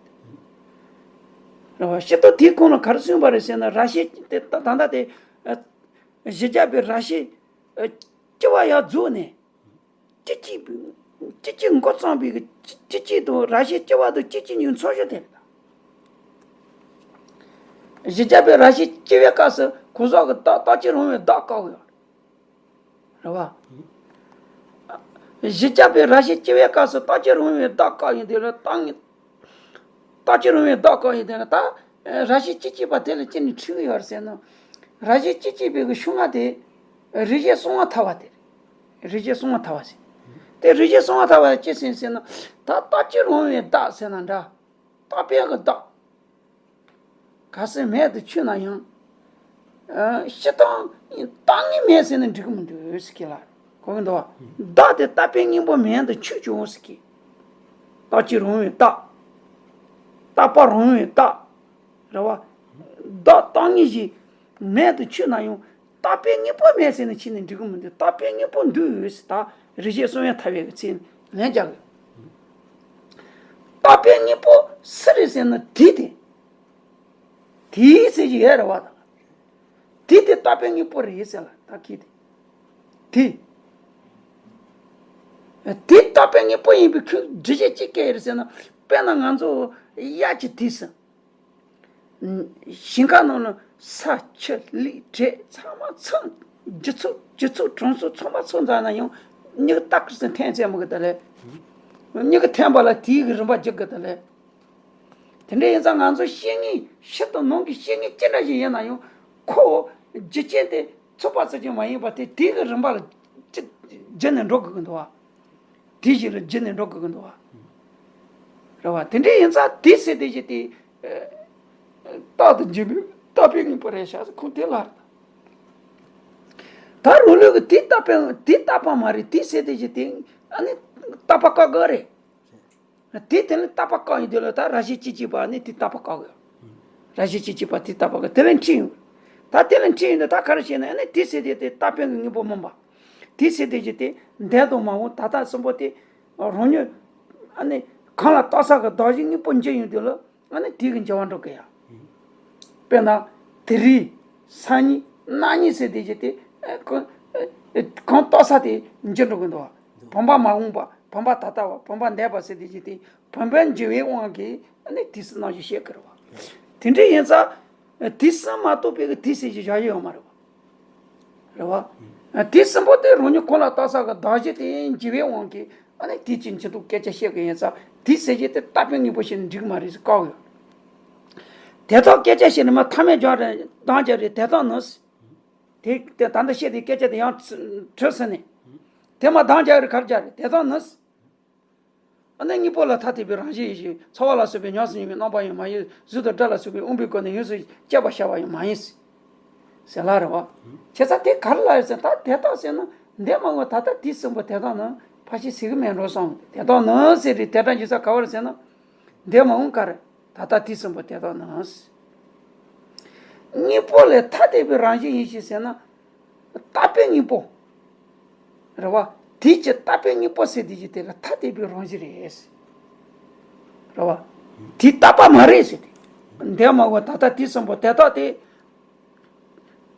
དེ། རེད་བ། སྤྱིར་བཏང་དེའི་གོང་ལ་ག་རེ་གསུངས་པ་རེད་ཟེར་ན། ར་ཤི་དེ་ད་ད་ལྟ་དེ། ཨ། གཞི་རྒྱ་བའི་ར་ཤི། ཨ། ལྕི་བ་ཡར་རྫོགས་ནས། ལྕི་ལྕི། ལྕི་ལྕི་འགོ་བརྩམས་པའི་གི་ལྕི་ལྕི་དང་། ར་ཤི་ལྕི་བ་དང་ལྕི་ལྕི་གཉིས་མཚོན་བྱེད་དེ་རེད། གཞི་རྒྱ་བའི་ར་ཤི་ལྕི་བའི་སྐབས་སུ་གོང་ས་གི་རྟག་རྟག་གཅིག་རུང་བའི་བདག་བཀག་ཡོད་རེད་བ། གཞི་རྒྱ་བའི་ར་ཤི་ལྕི་བའི་སྐབས་སུ་རྟག་གཅིག་རུང་བའི་བདག་བཀག་ཡིན་དེ་ལ། རྟག་ངེས། རྟག་གཅིག་རུང་བའི་བདག་བཀག་ཡིན་དེ་ལ། ད་ར་ཤི་ལྕི་ལྕི་བ་དེ་ལ་ཅི་ནས་འཁྲུལ་གྱི་ཡོད་རེད་ཟེར་ན། ར་ཤི་ལྕི་ལྕི་བའི་གི་ཤུགས་ལྔ་དེ་རིགས་ཤེས་གསང་བ་ཐལ་བ་དེ་རེད། རིགས་ཤེས་གསང་བ་ཐལ་བ་ཟེར། དེ་རིགས་ཤེས་གསང་བ་ཐལ་བ་ཅི་ཟེར་ཟེར་ན། ད་རྟག་གཅིག་རུང་བའི་བདག་ཟེར་ན་འདྲ། རྟག་པའི་གི་བདག། གལ་སྲིད་མེད་དུ་ཆུད་ན་ཡང་། ཨ། སྤྱིར་བཏང་རྟག་ངེས་མེད་ཟེར་ན་འགྲིག་གི་མི་འདུག་ཟེར་གྱི་ལ། གོ་གི་འདུག་བ། བདག་དེ་རྟག་པའི་དངོས་པོ་མེད་དུ་ཆུད་ཀྱང་ཟེར་གྱི། རྟག་གཅིག་རུང་བའི་བདག། རྟག་པ་རུང་བའི་བདག། རེད་བ། བདག་རྟག་ངེས་ཤིག་མེད་དུ་ཆུད་ན་ཡང་། རྟག་པའི་དངོས་པོ་མེད་ཟེར་ནས་ཕྱིན་ནས་འགྲིག་གི་མི་འདུག་རྟག་པའི་དངོས་པོ་འདུག་ཟེར། ད་རིགས་ཤེས་གསང་བའི་ཐལ་བའི་གི་ཚེ་ལན་རྒྱག་གི། རྟག་པའི་དངོས་པོ་སུ་རེད་ཟེར་ན། དུས་དེ། དུས་ཟེར་གྱི་ཡོད་རེད་བ། ད་དུས་དེ་རྟག་པའི་དངོས་པོ་རེད་ཟེར་ལ། ད་གི་དེ། དུས། དུས་རྟག་པའི་དངོས་པོ་ཡིན་པའི་ཁུལ་འགྲེལ་བཤད་ཅིག་བཀལ་ཡོད་ཟེར་ན། དཔེར་ན་ང་ཚོ་དབྱར་གྱི་དུས་སུ། ཞིང་ཁ་ནང་ལ་ས་ཆུ་ལུད་དྲེད་ཚང་མ་ཚང་། རྒྱུ་ཚོགས་རྒྱུ་ཚོགས་གྲོང་ཚོ་ཚང་མ་ཚང་ཙམ་ན་ཡང་། མྱིག་ཏག་ཏག་ཙམ་འཐེན་ཚད་མི་དགོས་ད་ལས། མྱིག་གིས་འཐེན་པ་ལ་དུས་ཀྱི་རིམ་པ་འཇུག་དགོས་ད་ལས། དེ་འདྲ་ཡིན་ཙང་ང་ཚོ་བཤེས་གཉེན་ཕྱི་དང་ནང་གི་བཤེས་གཉེན་ཅི་འདྲ་ཞིག་ཡིན་ན་ཡང་། ཁོ་རྒྱུ་རྐྱེན་དེ་ཚུགས་པ་ཙམ་གྱིས་མ་ཡིན་པར། དེ་དུས་ཀྱི་རིམ་པ་ལ་ཅི་བརྒྱུད་ནས་འགྲོ་དགོས་ཀྱི་འདུག་བ། དུས་བཞི་ལ་བརྒྱུད་ནས་འགྲོ་དགོས་ཀྱི་འདུག་བ། རེད་བ། དེ་འདྲ་ཡིན་ཙང་དུས་ཟེར་དེ་བཞི་དེ། ཨ། རྟག་ཏུ་འབྱུང་བའི་རྟག་པའི་དངོས་པོ་རེད་ཤག་ཟེར་ཁོང་དེ་ལ། ད་རང་ལུགས་ཀྱི་དུས་རྟག་པའི། དུས་རྟག་པ་མ་རེད། དུས་ཟེར་དེ་བཞི་དེ་ཨ་ནི་རྟག་པ་བཀག་དགོས་རེད། དུས་དེ་ནི་རྟག་པ་བཀག་ཡིན་དུས་ལ། ད་ར་ཤི་ལྕི་ལྕི་བ་ནི་དུས་རྟག་པ་བཀག་ཡོད། ར་ཤི་ལྕི་ལྕི་བ་དུས་རྟག་པ་བཀག་དེ་ལ་འཁྲིད་ཡོང་། ད་དེ་ལ་འཁྲིད་ཡོང་དུས། ད་ག་རེ་བྱས་ན། ཨ་ནི་དུས་ཟེར་དེ་དེ་རྟག་པའི་གི་དངོས་པོ་མིན་པ། དུས་ཟེར་དེ་བཞི་དེ་འདས་དང་མ་འོངས་ད་ལྟ་གསུམ་པོ་དེ་རང་ཉིད། ཨ་ནི་གང་ལ་རྟག་ས་གི་གདགས་གཞི་དངོས་པོ་འགྱུར་ཡོང་དུས་ལ། ཨ་ནི་དུས་ཀྱི་འགྱུར་བ་འགྲོ་གི་ཡ། དཔེར་ན་དུས་རིང་། སང་ཉིན། གནངས་ཉིན་ཟེར་དེ་བཞི་དེ། ཨ། གང་། ཨ། གང་རྟག་ས་དེ་འགྱུར་འགྲོ་གི་འདུག་བ། བུམ་པ་མ་འོངས་པ། བུམ་པ་ད་ལྟ་བ། བུམ་པ་འདས་པ་ཟེར་དེ་བཞི་དེ། བུམ་པའི་འགྱུར་བའི་དབང་གིས་ཨ་ནི་དུས་སུ་རྣམ་གཞག་བཤད་ཀྱི་རེད་བ། དེ་འདྲ་ཡིན་ཙང་། དུས་གསུམ་མ་གཏོགས་པའི་གི་དུས་ཟེར་གྱི་བཞག་ཡོད་མ་རེད་བ། རེད་བ། དུས་གསུམ་པོ་དེ་རང་ཉིད་གང་ལ་རྟག་ས་གི་གདགས་གཞི་དེ་འགྱུར་བའི་དབང་གིས་ཨ་ནི་དུས་ཀྱི་འགྱུར་ལྡོག་སྐད་ཆ་བཤད་ཀྱི་ཡིན་ཙང་། དུས་ཟེར་གྱི་དེ་རྟག་པའི་དངོས་པོ་བྱས་ནས་འགྲིག་མ་རེད་ཟེར་བཀག་ཡོད། དེ་དག་སྐད་ཆ་བཤད་ནས་མ་མཐའ་མེད་སྦྱར་རེད། འདང་རྒྱག་རེད། དེ་དག་ནི། དེ་དེ་ད་ལྟ་བཤད་དེ་སྐད་ཆ་དེ་ཡང་བྲི་ཟིན་ནས། དེ་མ་འདང་རྒྱག་རེད། ག་རེ་རྒྱག་རེད། དེ་དག་ནི། ཨ་ནི་དངོས་པོ་ལ་ཐ་དད་པའི་རང་བཞིན་ཡིན་ཞིང་། ཚོར་བ་ལ་སོགས་པའི་ཉམས་སུ་མྱོང་བའི་རྣམ་པ་ཡང་མ་ཡིན། གཟུགས་དང་སྒྲ་ལ་སོགས་པའི་དབང་པོའི་སྒོ་ནས་ཡོངས་སུ་གཅད་པར་བྱ་བ་ཡང་མ་ཡིན། ཟེར་ལ་རེད་བ། བྱས་ཙང་དེ་ག་རེ་ལ་ཡོད་ཟེར། ད་དེ་དག་ཟེར་ན་འདས་མ་འོངས་ད་ལྟ་དུས་གསུམ་པོ་དེ་དག་ནི་ཕལ་ཆེར་ཟེར་གི་མེད་འགྲོ་སོང་། དེ་དག་ནི་ཟེར་རེད། དེ་སྒྲ་འཇུག་ས་ག་བ་རེད་ཟེར་ན། འདས་མ་འོངས་ག་རེ། ད་ལྟ་དུས་གསུམ་པོ་དེ་དག་ནི། དངོས་པོ་ལས་ཐ་དད་པའི་རང་བཞིན་ཡིན་ཞེས་ཟེར་ན། རྟག་པའི་དངོས་པོ། རེད་བ། དུས་ཀྱི་རྟག་པའི་དངོས་པོ་ཟེར་དེ་ཅི་དེ་ལ་ཐ་དད་པའི་རང་བཞིན་རེད། རེད་བ། དུས་རྟག་པ་མ་རེད་ཟེར་ཏེ། འདས་མ་འོངས་ད་ལྟ་དུས་གསུམ་པོ་དེ་དག་དེ།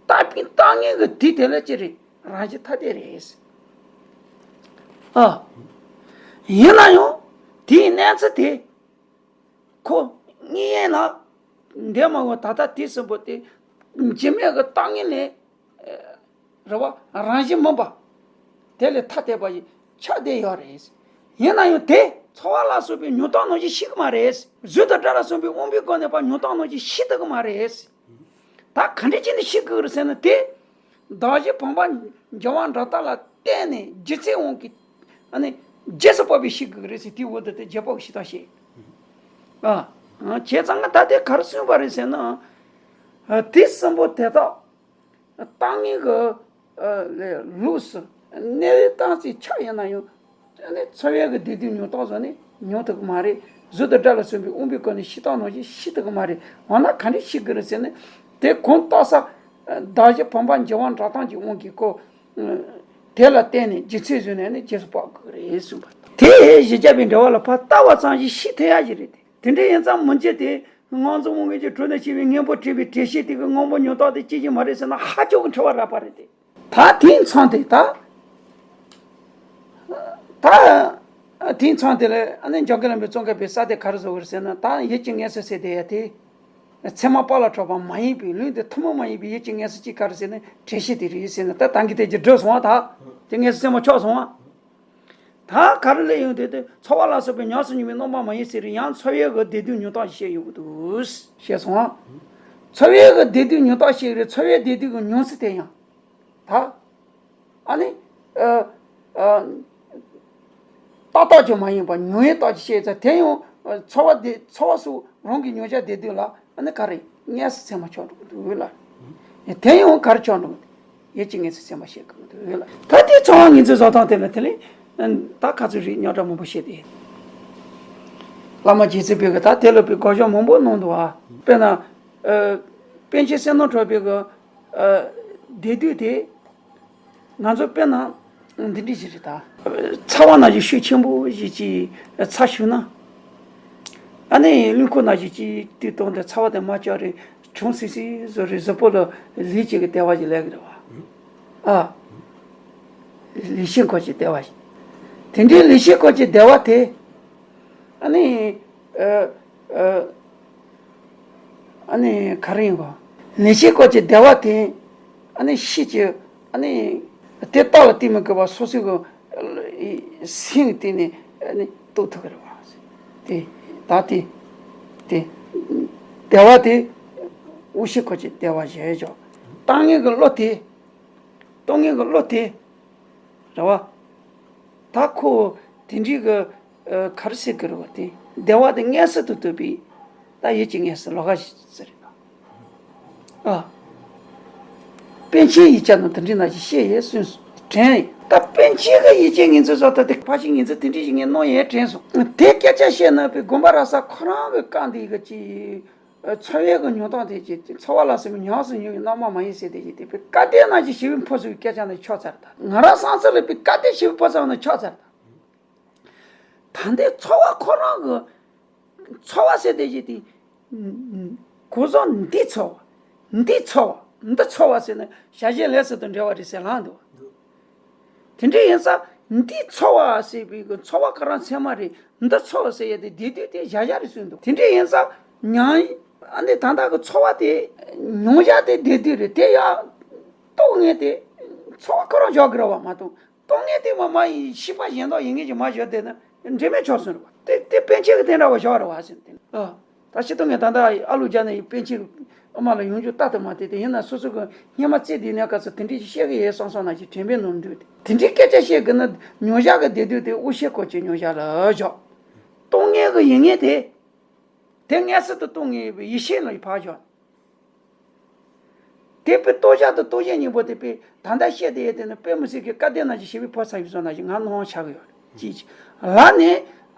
རྟག་པའི་རྟག་ངེས་ཀྱི་དུས་དེ་ལ་ཅི་རེད། རང་བཞིན་ཐ་དད་རེད། ཨ། ཡིན་ན་ཡང་དེའི་གནས་ཚུལ་དེ། ཁོ་ དངོས་ཡོད་ལ་འདས་མ་འོངས་ད་ལྟ་དུས་གསུམ་པོ་དེ་འཇིགས་མེད་ཀྱི་ལྟ་ངན་ལས་རེད་བ། རང་བཞིན་མིན་པ། དེ་ལས་ཐ་དད་པ་ཞིག་ཆགས་བསྡད་ཡོད་རེད། ཡིན་ན་ཡང་དེ་ཚོར་བ་ལ་སོགས་པའི་མྱོང་སྟངས་ནང་བཞིན་ཤེས་ཀྱི་མ་རེད། གཟུགས་དང་སྒྲ་ལ་སོགས་པའི་དབང་པོའི་སྒོ་ནས་པ་མྱོང་སྟངས་ནང་བཞིན་ཤེས་ཐུབ་ཀྱི་མ་རེད། ད་ག་འདྲ་བྱས་ནས་ཤེས་དགོས་རེད་ཟེར་ན། དེ་གདགས་གཞི་བུམ་པ་འབྱུང་བ་འབྲས་རྟགས་ལ་བརྟེན་ནས་རྒྱུ་མཚན་དབང་གིས་ཨ་ནི་རྗེས་སུ་དཔག་པའི་ཤེས་དགོས་རེད་ཟེར། དེའི་འོག་ཏུ་དེ་རྗེས་དཔག་གི་ཤེས་སྟངས་བཤད། ཨ། བྱས་ཙང་ང་ད་དེ་ག་རེ་གསུངས་པ་རེད་ཟེར་ན། ཨ། དུས་གསུམ་པོ་དེ་དག་ལྟ་ངན་གྱི་ཨ་ལས་ལོགས་སུ་གནས་པའི་རྟགས་ཅིག་ཆགས་ཡོད་ན་ཡང་། ཨ་ནི་ཚོར་བའི་གི་བདེ་སྡུག་མྱོང་སྟངས་སོགས་ནི་མྱོང་ཐུབ་ཀྱི་མ་རེད། གཟུགས་དང་སྒྲ་ལ་སོགས་པའི་དབང་པོའི་སྒོ་ནས་ཤེས་སྟངས་ནང་བཞིན་ཤེས་ཐུབ་ཀྱི་མ་རེད། འོ་ན་ག་འདྲ་ཤེས་དགོས་རེད་ཟེར་ན། དེ་གང་རྟོགས་ས་གདགས་གཞི་བུམ་པ་འབྱུང་བ་འབྲས་རྟགས་ཀྱི་དབང་གིས་ཁོ། དེ་ལ་བརྟེན་ནས་རྒྱུ་མཚན་བཟོས་ནས་ནི་རྗེས་སུ་དཔག་དགོས་རེད་གསུངས་པ། དེ་བཞི་བརྒྱ་པའི་འགྲེལ་པ་ལ་ཕར་ལྟ་བ་ཙམ་ཞིག་ཤེས་ཐུབ་ཡ་ཞིག་རེད་དེ། དེ་འདྲ་ཡིན་ཙང་མི་འགྱུར་ཏེ་ངང་ཚུལ་དབང་མངོན་གྱི་དྲོད་ནས་སྐྱེས་པའི་སྙིང་པོར་གྲུབ་པའི་དྲན་ཤེས་དེ་གི་དངོས་པོ་མྱོང་སྟངས་དེ་སྐྱེ་གི་མ་རེད་ཟེར་ན་ཧ་ཅང་གི་འཁྲུལ་བ་རགས་པ་རེད་དེ། ད་དེང་མཚམས་དེ་ད། ད། དེང་མཚམས་དེ་ལ་ཨ་ནི་འཇམ་མགོན་བླ་མའི་གཙོ་འགག་པའི་ས་དེ་ག་རེ་བཟོ་དགོས་རེད་ཟེར་ན། ད་ཡིད་ཀྱི་དངོས་སུ་ཟེར་དེ་ཡ་དེ། ཚད་མ་དཔག་ལ་གྲགས་པ་མ་ཡིན་པའི་ལུང་དེ་ཐུན་མོང་མ་ཡིན་པའི་ཡིད་ཀྱི་དངོས་སུ་གཅིག་ག་རེ་ཟེར་ན་དྲན་ཤེས་དེ་རེད་ཟེར་ན། ད་ད་གིན་དེ་ཀྱི་འགྲིག་སོང་བ། ད་དེ་དངོས་སུ་ཚད་མ་ཆགས་སོང་བ། ད་ག་རེ་ལས་ཡོང་དེ་དེ་ཚོར་བ་ལ་སོགས་པའི་ཉམས་སུ་མྱོང་བའི་རྣམ་པ་མ་ཡིན་ཟེར་རེད། ཡང་ཚོར་བའི་གི་བདེ་སྡུག་མྱོང་སྟངས་ཤིག་བཤད་ཡོང་གི་འདུག་བཤད་སོང་བ། ཚོར་བའི་གི་བདེ་སྡུག་མྱོང་སྟངས་ཤིག་རེད། ཚོར་བའི་བདེ་སྡུག་གི་མྱོང་ཚུལ་དེ་ཡང་། ད། ཨ་ནི། ཨ། ཨ། ཏག་ཏག་ཅིག་མ་ཡིན་པ་མྱོང་ཡས་རྟགས་ཅིག་བཤད་ཙང་། དེ་ཡང་ཚོར་བ་དེ་ཚོར་བ་སོགས་རང་གི་མྱོང་བྱ་བདེ་སྡུག་ལ་ཨ་ནི་ག་རེ་དངོས་སུ་ཚད་མ་ཆགས་འགྲོ་གི་འདུག་ལ། དེ་ཡང་ག་རེ་ཆགས་འགྲོ་གི་འདུག་ཡིད་ཀྱི་དངོས་སུ་ཚད་མ་བཤད་གི་འདུག་ལ། ད་དེ་ཚོར་བ་ངོས་འཛིན་བཟོ་སྟངས་དེ་ལ་དེ་ལས་ད་ག་ཚོད་རིགས་རྙོག་དྲ་མང་པོ་བཤད་དེ། བླ་མ་རྗེ་བཙུན་པས་གི་ད་དེ་ལ་པའི་དགག་བཞག་མང་པོ་གནང་འདུག་བ། དཔེར་ན། ཨ། པཎ་ཆེན་བསོད་ནམས་གྲགས་པའི་གི། ཨ། བདེ་སྡུག་དེ། ང་ཚོ་དཔེར་ན་འདི་འདྲ་ཞིག་རེད་ད། ཚ་བ་ནང་བཞིན་ཤུགས་ཆེན་པོ་ཞིག་གིས་ཚ་ཞུགས་ན། ཨ་ནི་རླུང་ཁོག་ནང་བཞིན་གྱི་དུས་གཏོང་དུ་ཚ་བ་དེ་མར་བཅག་རེ་གྲང་སིང་སིང་བཟོ་རེ་གཟུགས་པོ་ལ་ལུས་ཀྱི་བདེ་བ་ཞིག་ལེན་གྱི་རེད་བ། ཨ། ལུས་ཤེས་འཁོར་གྱི་བདེ་བ་ཞིག་དེ་འདྲའི་ལུས་ཤེས་འཁོར་གྱི་བདེ་བ་དེ། ཨ་ནི། ཨ། ཨ། ཨ་ནི་ག་རེ་ཡིན་གོ། ལུས་ཤེས་འཁོར་གྱི་བདེ་བ་དེ། ཨ་ནི་ཤེས་ཀྱི། ཨ་ནི་དེ་རྟག་ལ་བརྟེན་མི་དགོས་པ་སོ་སོའི་གི་སེམས་ཀྱི་སྟེང་ནས་ཨ་ནི་རྟོགས་ཐུབ་ཀྱི་རེད་བ། དེ་ད་དེ་དེ་བདེ་བ་དེ་དབང་ཤེས་འཁོར་གྱི་བདེ་བ་ཞེས་བྱ། ལྟ་ངན་གྱི་བློ་དེ། རྟོག་ངན་གྱི་བློ་དེ། རེད་བ། ད་ཁོ་དེ་འདྲའི་གི། ཨ། ག་རེ་ཟེར་གི་རེད་བ། དེ་བདེ་བ་དེ་དངོས་སུ་དུ་ཐོབ་པའི་ད་ཡིད་ཀྱི་དངོས་སུ་ལོགས་ཀ་ཞིག་ཟེར་རེད། ཨ། པཎ་ཆེན་ཡིག་ཆ་ནང་དེ་འདྲའི་ནང་ཞིག་བཤད་ཡོད་གསུངས་སོང་། དྲན་ཡོད། ད་པཎ་ཆེན་གི་ཡིད་ཀྱི་ངོས་འཛིན་བཟོ་ལྟ་དེ་ཕལ་ཆེར་ངོས་འཛིན་དེ་འདྲའི་ཞིག་ངས་གནང་ཡོད་དྲན་སོང་། དེ་སྐད་ཆ་བཤད་ན་པའི་དགོན་པ་ར་ས་ཁོ་རང་གི་བཀའ་འདི་གི་ཅིག་ཚོར་བའི་གི་མྱོང་སྟངས་དེ་ཅིག་ཚོར་བ་ལ་སོགས་པའི་ཉམས་སུ་མྱོང་བའི་རྣམ་པ་མ་ཡིན་ཟེར་དེ་ཅིག་དེ་པའི་བཀའ་བསྟན་ནང་བཞིན་ཞི་བའི་ཕོ་ཚོའི་སྐད་ཆ་ནི་ཆགས་ཚར་ད། ང་རང་བསམ་ཚུལ་ལ་པའི་བཀའ་བསྟན་ཞི་བའི་ཕོ་ཚོ་ནི་ཆགས་ཚར་ད། ད་ལྟའི་ཚོར་བ་ཁོ་རང་གི་ཚོར་བ་ཟེར་དེ་ཅིག་དེ། གོ་སོང་འདི་ཚོར་བ། འདི་ཚོར་བ། འདི་ཚོར་བ་ཟེར་ན་བྱ་བྱེད་ལས་སུ་དང་འབྲེལ་བ་རེད་ཟེར་ལངས་འདུག་དེ་འདྲ་ཡིན་ཙང་འདི་ཚོར་བ་ཟེར་བའི་གི་ཚོར་བ་ག་རང་ཚད་མ་རེད། འདི་ཚོར་བ་ཟེར་ཡ་དེ་བདེ་སྡུག་དེ་གཞལ་བྱ་རེད་གསུངས་འདུག་དེ་འདྲ་ཡིན་ཙང་མྱང་ཨ་ནི་ད་ལྟ་གི་ཚོར་བ་དེ་མྱོང་བྱ་དེ་བདེ་སྡུག་རེད། དེ་ཡང་རྟོག་ངན་དེ་ཚོར་བ་ཁོ་རང་བཞག་གི་རེད་བ་མ་གཏོགས། རྟོག་ངན་དེ་མ་མ་ཡིན་ཤེས་པ་གཞན་དག་ཡིན་ངེས་ཀྱི་མ་བཞག་བསྡད་ན་འབྲེལ་མེད་ཆགས་སོང་རེད་བ། དེ་དེ་པཎ་ཆེན་གྱི་དེ་འདྲ་བ་བཞག་རེད་བ་ཟེར་དེ། ཨ། ད་སྤྱིར་བཏང་ངས་ད་ལྟ་ཨ་ལུ་རྒྱ་ནས་པཎ་ཆེན་ཨ་མ་ལ་ཡོང་རྒྱུ་ལྟ་དུ་མ་དེ་དེ་ཡིན་ན་སོ་སོ་གི་སྙན་མ་བརྩེ་དེ་ནས་ག་ཚོད་དེ་འདྲའི་ཞིག་བཤད་གི་ཡོད་བསམ་སོང་ན་ཅིག་དྲན་པའི་ནོར་འདུག་དེ་འདྲའི་སྐད་ཆ་བཤད་གི་ན་མྱོང་བྱ་གི་བདེ་སྡུག་དེ་དབང་ཤེས་སྐོར་གྱི་མྱོང་བྱ་ལ་བཞག་རྟོག་ངན་གི་ཡིན་ངེས་དེ། དེ་དངོས་སུ་དུ་རྟོག་ངན་པའི་ཡེ་ཤེས་ལ་ཕར་བཞག་དེ་པའི་རྟོགས་བྱ་དང་རྟོགས་བྱེད་གཉིས་པོ་དེ་པའི་ད་ལྟ་བཤད་དེ་ཡོད་དེ་ནི་དཔེ་མི་སྲིད་ཀྱི་བཀའ་བསྟན་ནང་བཞིན་ཞི་བའི་ཕོ་ཚ་ཡི་བཟོ་ནང་བཞིན་ང་སྣང་བ་ཆགས་ཀྱི་ཡོད་ཅིག་ལ་ནི།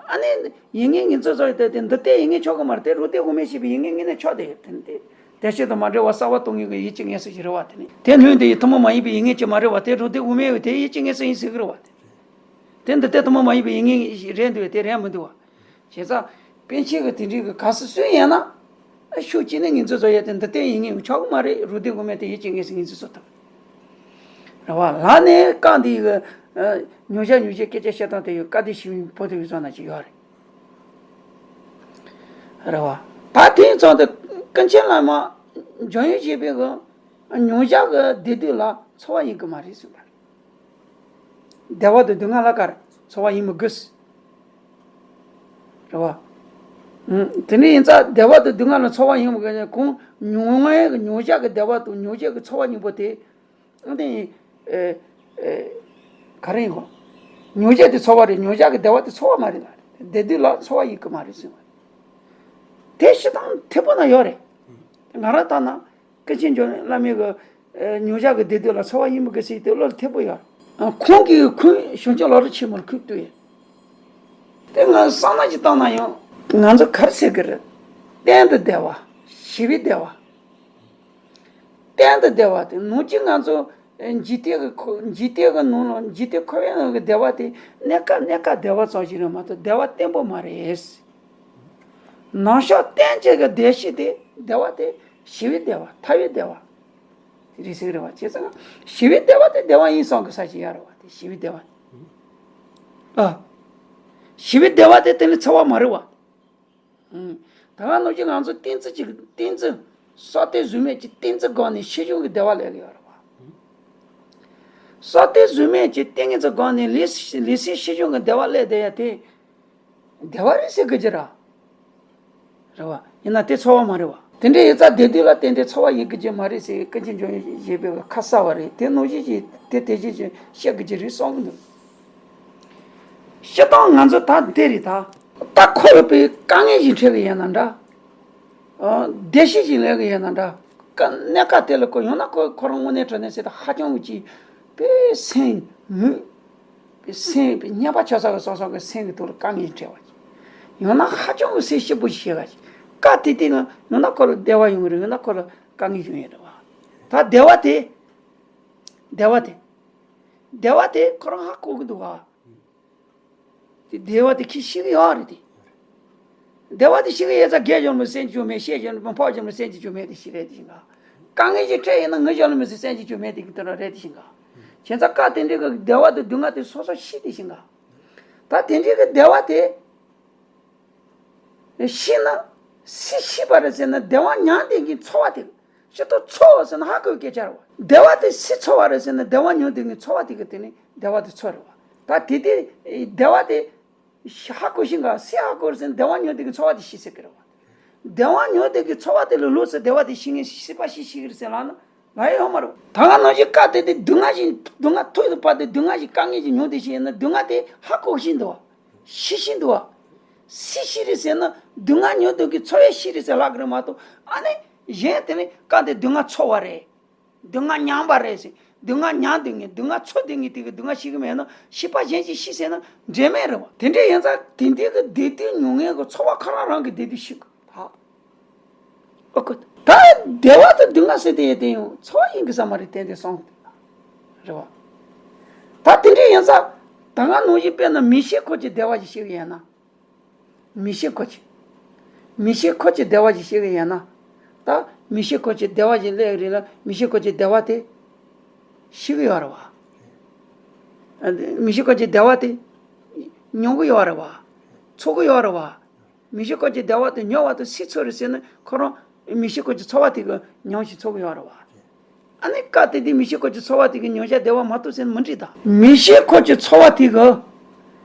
ཨ་ནི་ཡིན་ངེས་ངེས་འཛིན་བཟོ་ཡི་དེ་དེ་འདི་ལྟའི་ཡིན་ངེས་ཆོག་གི་མ་རེད། དེ་རུ་སྡེ་དབུ་མའི་ཞེས་པའི་ཡིན་ངེས་ངེས་ནས་ཆོག་དེ་ཡོད་དེ་ནི་དེ། དེ་བྱེད་དུ་མ་འབྲེལ་བ་གསར་བ་རྟོག་ངན་གྱི་ཡིད་ཀྱི་ངེས་སུ་ཞི་རུ་བ་དེ་ནི་དེ་ལྷུན་དེ་ཡི་ཐུན་མོང་མ་ཡིན་པའི་ཡིན་ངེས་ཀྱི་མ་རེད་བ། དེ་རུ་སྡེ་དབུ་མའི་དེ་ཡིད་ཀྱི་ངེས་སུ་ཡིན་ཟེར་གི་རུ་བ་དེ། དེ་འདི་ལྟའི་ཐུན་མོང་མ་ཡིན་པའི་ཡིན་ངེས་རེད་འདུག་དེ་རེད་མི་འདུག་བ། བྱས་ཙང་། པཎ་ཆེན་གྱི་དེ་འདྲའི་གི་ག་སུ་སུ་ཡིན་ན། ཤུགས་གཅིག་ནས་ངེས་འཛིན་བཟོ་ཡ་དེ་འདི་ལྟའི་ཡིན་ངེས་ཆོག་གི་མ་རེད། རུ་སྡེ་དབུ་མའི་དེ་ཡིད་ཀྱི་ངེས་སུ་ངེས་འཛིན་བཟོ་ཐུབ། རེད་བ། ལ་ནས་རྐང་འདིའི་གི་མྱོང་བྱ་མྱོང་བྱེད་སྐད་ཆ་བཤད་སྟངས་དེ་ཡོད་བཀའ་བསྟན་ཞི་བའི་ཕོ་དེ་བཟོ་ན་ཅིག་ཡོད་རེད། རེད་བ། ད་དེ་ཡིན་ཙང་དེ་ཀུན་མཁྱེན་བླ་མ་འཇམ་དབྱངས་བཞད་པའི་གི་མྱོང་བྱ་གི་བདེ་སྡུག་ལ་ཚོར་བ་ཡིན་གི་མ་རེད་གསུངས་པ་རེད། བདེ་བ་དང་སྡུག་བསྔལ་ལ་ག་རེ་ཚོར་བ་ཡིན་མི་དགོས། རེད་བ། ཨང་། དེ་འདྲ་ཡིན་ཙང་བདེ་བ་དང་སྡུག་བསྔལ་ལ་ཚོར་བ་ཡིན་མི་དགོས་ཀྱང་ཁོང་མྱོང་བའི་མྱོང་བྱ་གི་བདེ་བ་དང་མྱོང་བྱེད་ཀྱི་ཚོར་བ་གཉིས་པོ་དེ། ཨང་། དེ་ཡིན། ཨེ། ཨེ། ག་རེ་ཡིན་གོ། མྱོང་བྱེད་དེ་ཚོར་བ་རེད། མྱོང་བྱ་གི་བདེ་བ་དེ་ཚོར་བ་མ་རེད་ལ། བདེ་སྡུག་ལ་ཚོར་བ་ཡིན་གི་མ་རེད་གསུངས་པ། དེ་སྤྱིར་བཏང་ཐེ་པོ་ན་ཡོད་རེད། ང་རང་ལྟར་ན། ཀུན་མཁྱེན་འཇམ་དབྱངས་བླ་མའི་གི་ཨ་མྱོང་བྱ་གི་བདེ་སྡུག་ལ་ཚོར་བ་ཡིན་མི་དགོས་ཟེར་དེ་བློ་ལ་ཐེ་པོ་ཡོད། ཨ། ཁོང་གིས་ཁོང་གཞུང་ཆེན་ལོ་རབས་ཆེན་མོར་ཁུག་ཏུ་ཡོད། དེ་ང་བསམ་བློ་ཅིག་བཏང་ན་ཡང་ང་ཚོ་ག་རེ་ཟེར་གི་རེད། གཏན་དུ་བདེ་བ། ཞི་བའི་བདེ་བ། གཏན་དུ་བདེ་བ་དེ་ནང་བཞིན་ང་ཚོ་འཇིག་རྟེན་གི་ཁོ་འཇིག་རྟེན་གི་ནང་ལ་འཇིག་རྟེན་འཁོར་བའི་ནང་གི་བདེ་བ་དེ་གནས་སྐབས་གནས་སྐབས་བདེ་བ་ཙམ་ཞིག་རེད་མ་གཏོགས་བདེ་བ་བརྟན་པོ་མ་རེད། ནང་བཞིན་གཏན་གྱི་གི་བདེ་གཤིས་དེ་བདེ་བ་དེ་ཞི་བའི་བདེ་བ་ཐར་པའི་བདེ་བ་རེད་ཟེར་གི་རེད་བ། བྱས་ཙང་ཞི་བའི་བདེ་བ་དེ་བདེ་བ་ཡིན་བསམ་གི་ས་ཞིག་ཡོད་རེད་བ། དེ་ཞི་བའི་བདེ་བ། ཨ། ཞི་བའི་བདེ་བ་དེ་དེ་ནི་འཚེ་བ་མ་རེད་བ། ཨང་། ད་ག་ནང་བཞིན་ང་ཚོ་ཏིང་འཛིན་གྱི་ཏིང་འཛིན། ས་སྟེང་གཟུགས་མེད་ཀྱི་ཏིང་འཛིན་སྒོ་ནས་ཤེས་བྱུང་གི་བདེ་བ་སླེབས་ཀྱི་ཡོད་རེད་བ། ས་སྟེང་གཟུགས་མེད་ཀྱི་ཏིང་ངེ་འཛིན་སྒོ་ནས་ལུས་ལུས་སེམས་ཤེས་བྱུང་གི་བདེ་བ་སླེབས་བསྡད་ཡ་དེ། བདེ་བ་རེད་ཟེར་གི་ཅི་ར། རེད་བ། ཡིན་ན་དེ་ཚོར་བ་མ་རེད་བ། དེ་འདྲའི་ཡོད་ཙང་བདེ་སྡུག་ལ་བརྟེན་ཏེ་ཚོར་བ་ཡིན་གི་ཅི་མ་རེད་ཟེར་ཀུན་མཁྱེན་འཇམ་དབྱངས་བཞད་པའི་ཁ་གསལ་བ་རེད། དེ་ནང་བཞིན་གྱི་དེ་དེ་བཞིན་གྱི་བཤད་གི་ཅི་རེད་བསམ་གི་འདུག་སྤྱིར་བཏང་ང་ཚོ་ད་འདི་རེད་ད། ད་ཁོ་ལ་པའི་དཀའ་ངལ་ཞིག་འཕྲད་གི་ཡོད་ན་འདྲ། ཨ། བདེ་སྐྱིད་ཅིག་ལེན་གི་ཡོད་ན་འདྲ། ཀ་གནས་སྐབས་དེ་ལ་ཁོ་ཡང་ན་ཁོ་ཁོ་རང་དངོས་གནས་དྲང་གནས་ཟེར་ད་ཧ་ཅང་གི་ཅིག་པའི་སེམས་མུས། པའི་སེམས་པའི་བརྙས་པ་ཆགས་ས་གི་སོ་སོ་གི་སེམས་ཀྱི་ཐོག་ལ་དཀའ་ངལ་འཕྲད་པ་ཅིག་ཡང་ན་ཧ་ཅང་གི་སེམས་སྐྱིད་པོ་ཞིག་བྱེད་ག་ཅིག་སྐབས་དེ་དུས་ལ་ཡང་ན་ཁོ་ལ་བདེ་བ་ཡོང་གི་རེད། ཡང་ན་ཁོ་ལ་དཀའ་ངལ་ཡོང་ཡོད་རེད་བ། ད་བདེ་བ་དེ། བདེ་བ་དེ། བདེ་བ་དེ་ཁོ་རང་ཧ་གོ་གི་འདུག་བ། དེ་བདེ་བ་དེ་ཁྱི་ཤི་གི་ཡོད་རེད་དེ། བདེ་བ་དེ་ཤི་གི་ཡོད་ཙང་རྒས་གྱོང་མི་སེམས་ཀྱི་བཅོས་མེད། བཤད་གྱོང་མི་ཕོག་གྱོང་མི་སེམས་ཀྱི་བཅོས་མེད་དེ་ཤི་རེད་དེ་ཤི་ག་དཀའ་ངལ་ཞིག་འཕྲད་ཡིན་ན་ངུ་གྱོང་མི་སེམས་ཀྱི་བཅོས་མེད་དེ་གི་དེ་རང་རེད་དེ་ཤི་ག་བྱས་ཙང་སྐབས་དེ་འདྲའི་གི་བདེ་བ་དེ་སྡུག་བསྔལ་དེ་སོ་སོ་ཤི་དེ་ཤི་ག་ད་དེ་འདྲའི་གི་བདེ་བ་དེ་ཤི་ན་སུས་ཤི་བ་རེད་ཟེར་ན་བདེ་བ་མྱངས་དེ་གི་ཚོར་བ་དེ། ཤི་ཐོག་ཚོར་བ་ཟེར་ན་ཧ་གོ་སྐད་ཆ་རེད་བ། བདེ་བ་དེ་སུས་ཚོར་བ་རེད་ཟེར་ན་བདེ་བ་མྱོང་དེ་གི་ཚོར་བ་དེ་གི་དེ་ནི་བདེ་བ་དེ་ཚོར་རེད་བ། ད་དེ་དེ་བདེ་བ་དེ་ཧ་གོ་ཤི་ག་སུས་ཧ་གོ་རེད་ཟེར་ན་བདེ་བ་མྱོང་དེ་གི་ཚོར་བ་དེ་ཤི་ཟེར་གི་རེད་བ། བདེ་བ་མྱོང་དེ་གི་ཚོར་བ་དེ་ལ་ལོག་ཟེར་བདེ་བ་དེ་ཤི་ངེས་སྲིད་པ་ཤི་ཤི་གི་རེད་ཟེར་ལབ་ན་ང་ཡོད་མ་རེད། ད་ག་ནང་བཞིན་སྐབས་དེ་དེ་སྡུག་བསྔལ་ཞིག་སྡུག་བསྔལ་ཐོག་ཏུ་བབས་ཏེ་སྡུག་བསྔལ་ཞིག་དཀའ་ངལ་ཞིག་མྱོང་དེ་ཤི་ཡིན་ན་སྡུག་བསྔལ་དེ་ཧ་གོ་ཤི་འདུག་བ། ཤི་ཤི་འདུག་བ། སུས་ཤི་རེད་ཟེར་ན་སྡུག་བསྔལ་མྱོང་དེ་གི་ཚོར་བས་ཤི་རེད་ཟེར་ལབ་གི་རེད་མ་གཏོགས་ཨ་ནི་གཞན་དེ་ནི་སྐབས་དེ་སྡུག་བསྔལ་ཚོར་བ་རེད། སྡུག་བསྔལ་མྱངས་པ་རེད་ཟེར། སྡུག་བསྔལ་མྱངས་སྡུག་བསྔལ་སྡུག་བསྔལ་ཚོར་སྡུག་བསྔལ་དེ་གི་སྡུག་བསྔལ་ཤི་གི་མེད་ན་ཤི་པ་གཞན་ཞིག་ཤི་ཟེར་ན་འབྲེལ་མེད་རེད་བ། དེ་འདྲ་ཡིན་ཙང་དེ་འདྲའི་གི་བདེ་སྡུག་མྱོང་མཁན་གི་ཚོར་བ་ཁོ་རང་རང་གི་བདེ་སྡུག་ཤི་དགོས་ད། ཨོ་ཁོ། ད་བདེ་བ་དང་སྡུག་བསྔལ་ཟེར་དེ་ཡོད་དེ་ཡང་ཚོར་བ་ཡིན་གི་ས་མ་རེད་དེ་འདྲ་སོང་རེད་བ། ད་དེ་འདྲ་ཡིན་ཙང་ད་ག་ནང་བཞིན་དཔེར་ན་མིག་ཤེས་འཁོར་གྱི་བདེ་བ་ཞིག་ཤི་གི་ཡོད་ན། མིག་ཤེས་འཁོར་གྱི། མིག་ཤེས་འཁོར་གྱི་བདེ་བ་ཞིག་ཤི་གི་ཡོད་ན། ད་མིག་ཤེས་འཁོར་གྱི་བདེ་བ་ཞིག་སླེབས་རེད་ལ་མིག་ཤེས་འཁོར་གྱི་བདེ་བ་དེ་ཤི་གི་ཡོད་རེད་བ། མིག་ཤེས་འཁོར་གྱི་བདེ་བ་དེ་མྱོང་གི་ཡོད་རེད་བ། ཚོར་གི་ཡོད་རེད་བ། མིག་ཤེས་འཁོར་གྱི་བདེ་བ་དེ་མྱོང་བ་དང་སུས་ཚོར་རེད་ཟེར་ན་ཁོ་རང་མིག་ཤེས་འཁོར་གྱི་ཚོར་བ་དེ་གི་མྱོང་ཞིང་ཚོར་གི་ཡོད་རེད་བ། ཨ་ནི་སྐབས་དེ་དུས་མིག་ཤེས་འཁོར་གྱི་ཚོར་བ་དེ་གི་མྱོང་བྱ་བདེ་བ་མ་གཏོགས་ཟེར་ན་མི་འགྲིག་ད། མིག་ཤེས་འཁོར་གྱི་ཚོར་བ་དེ་གི།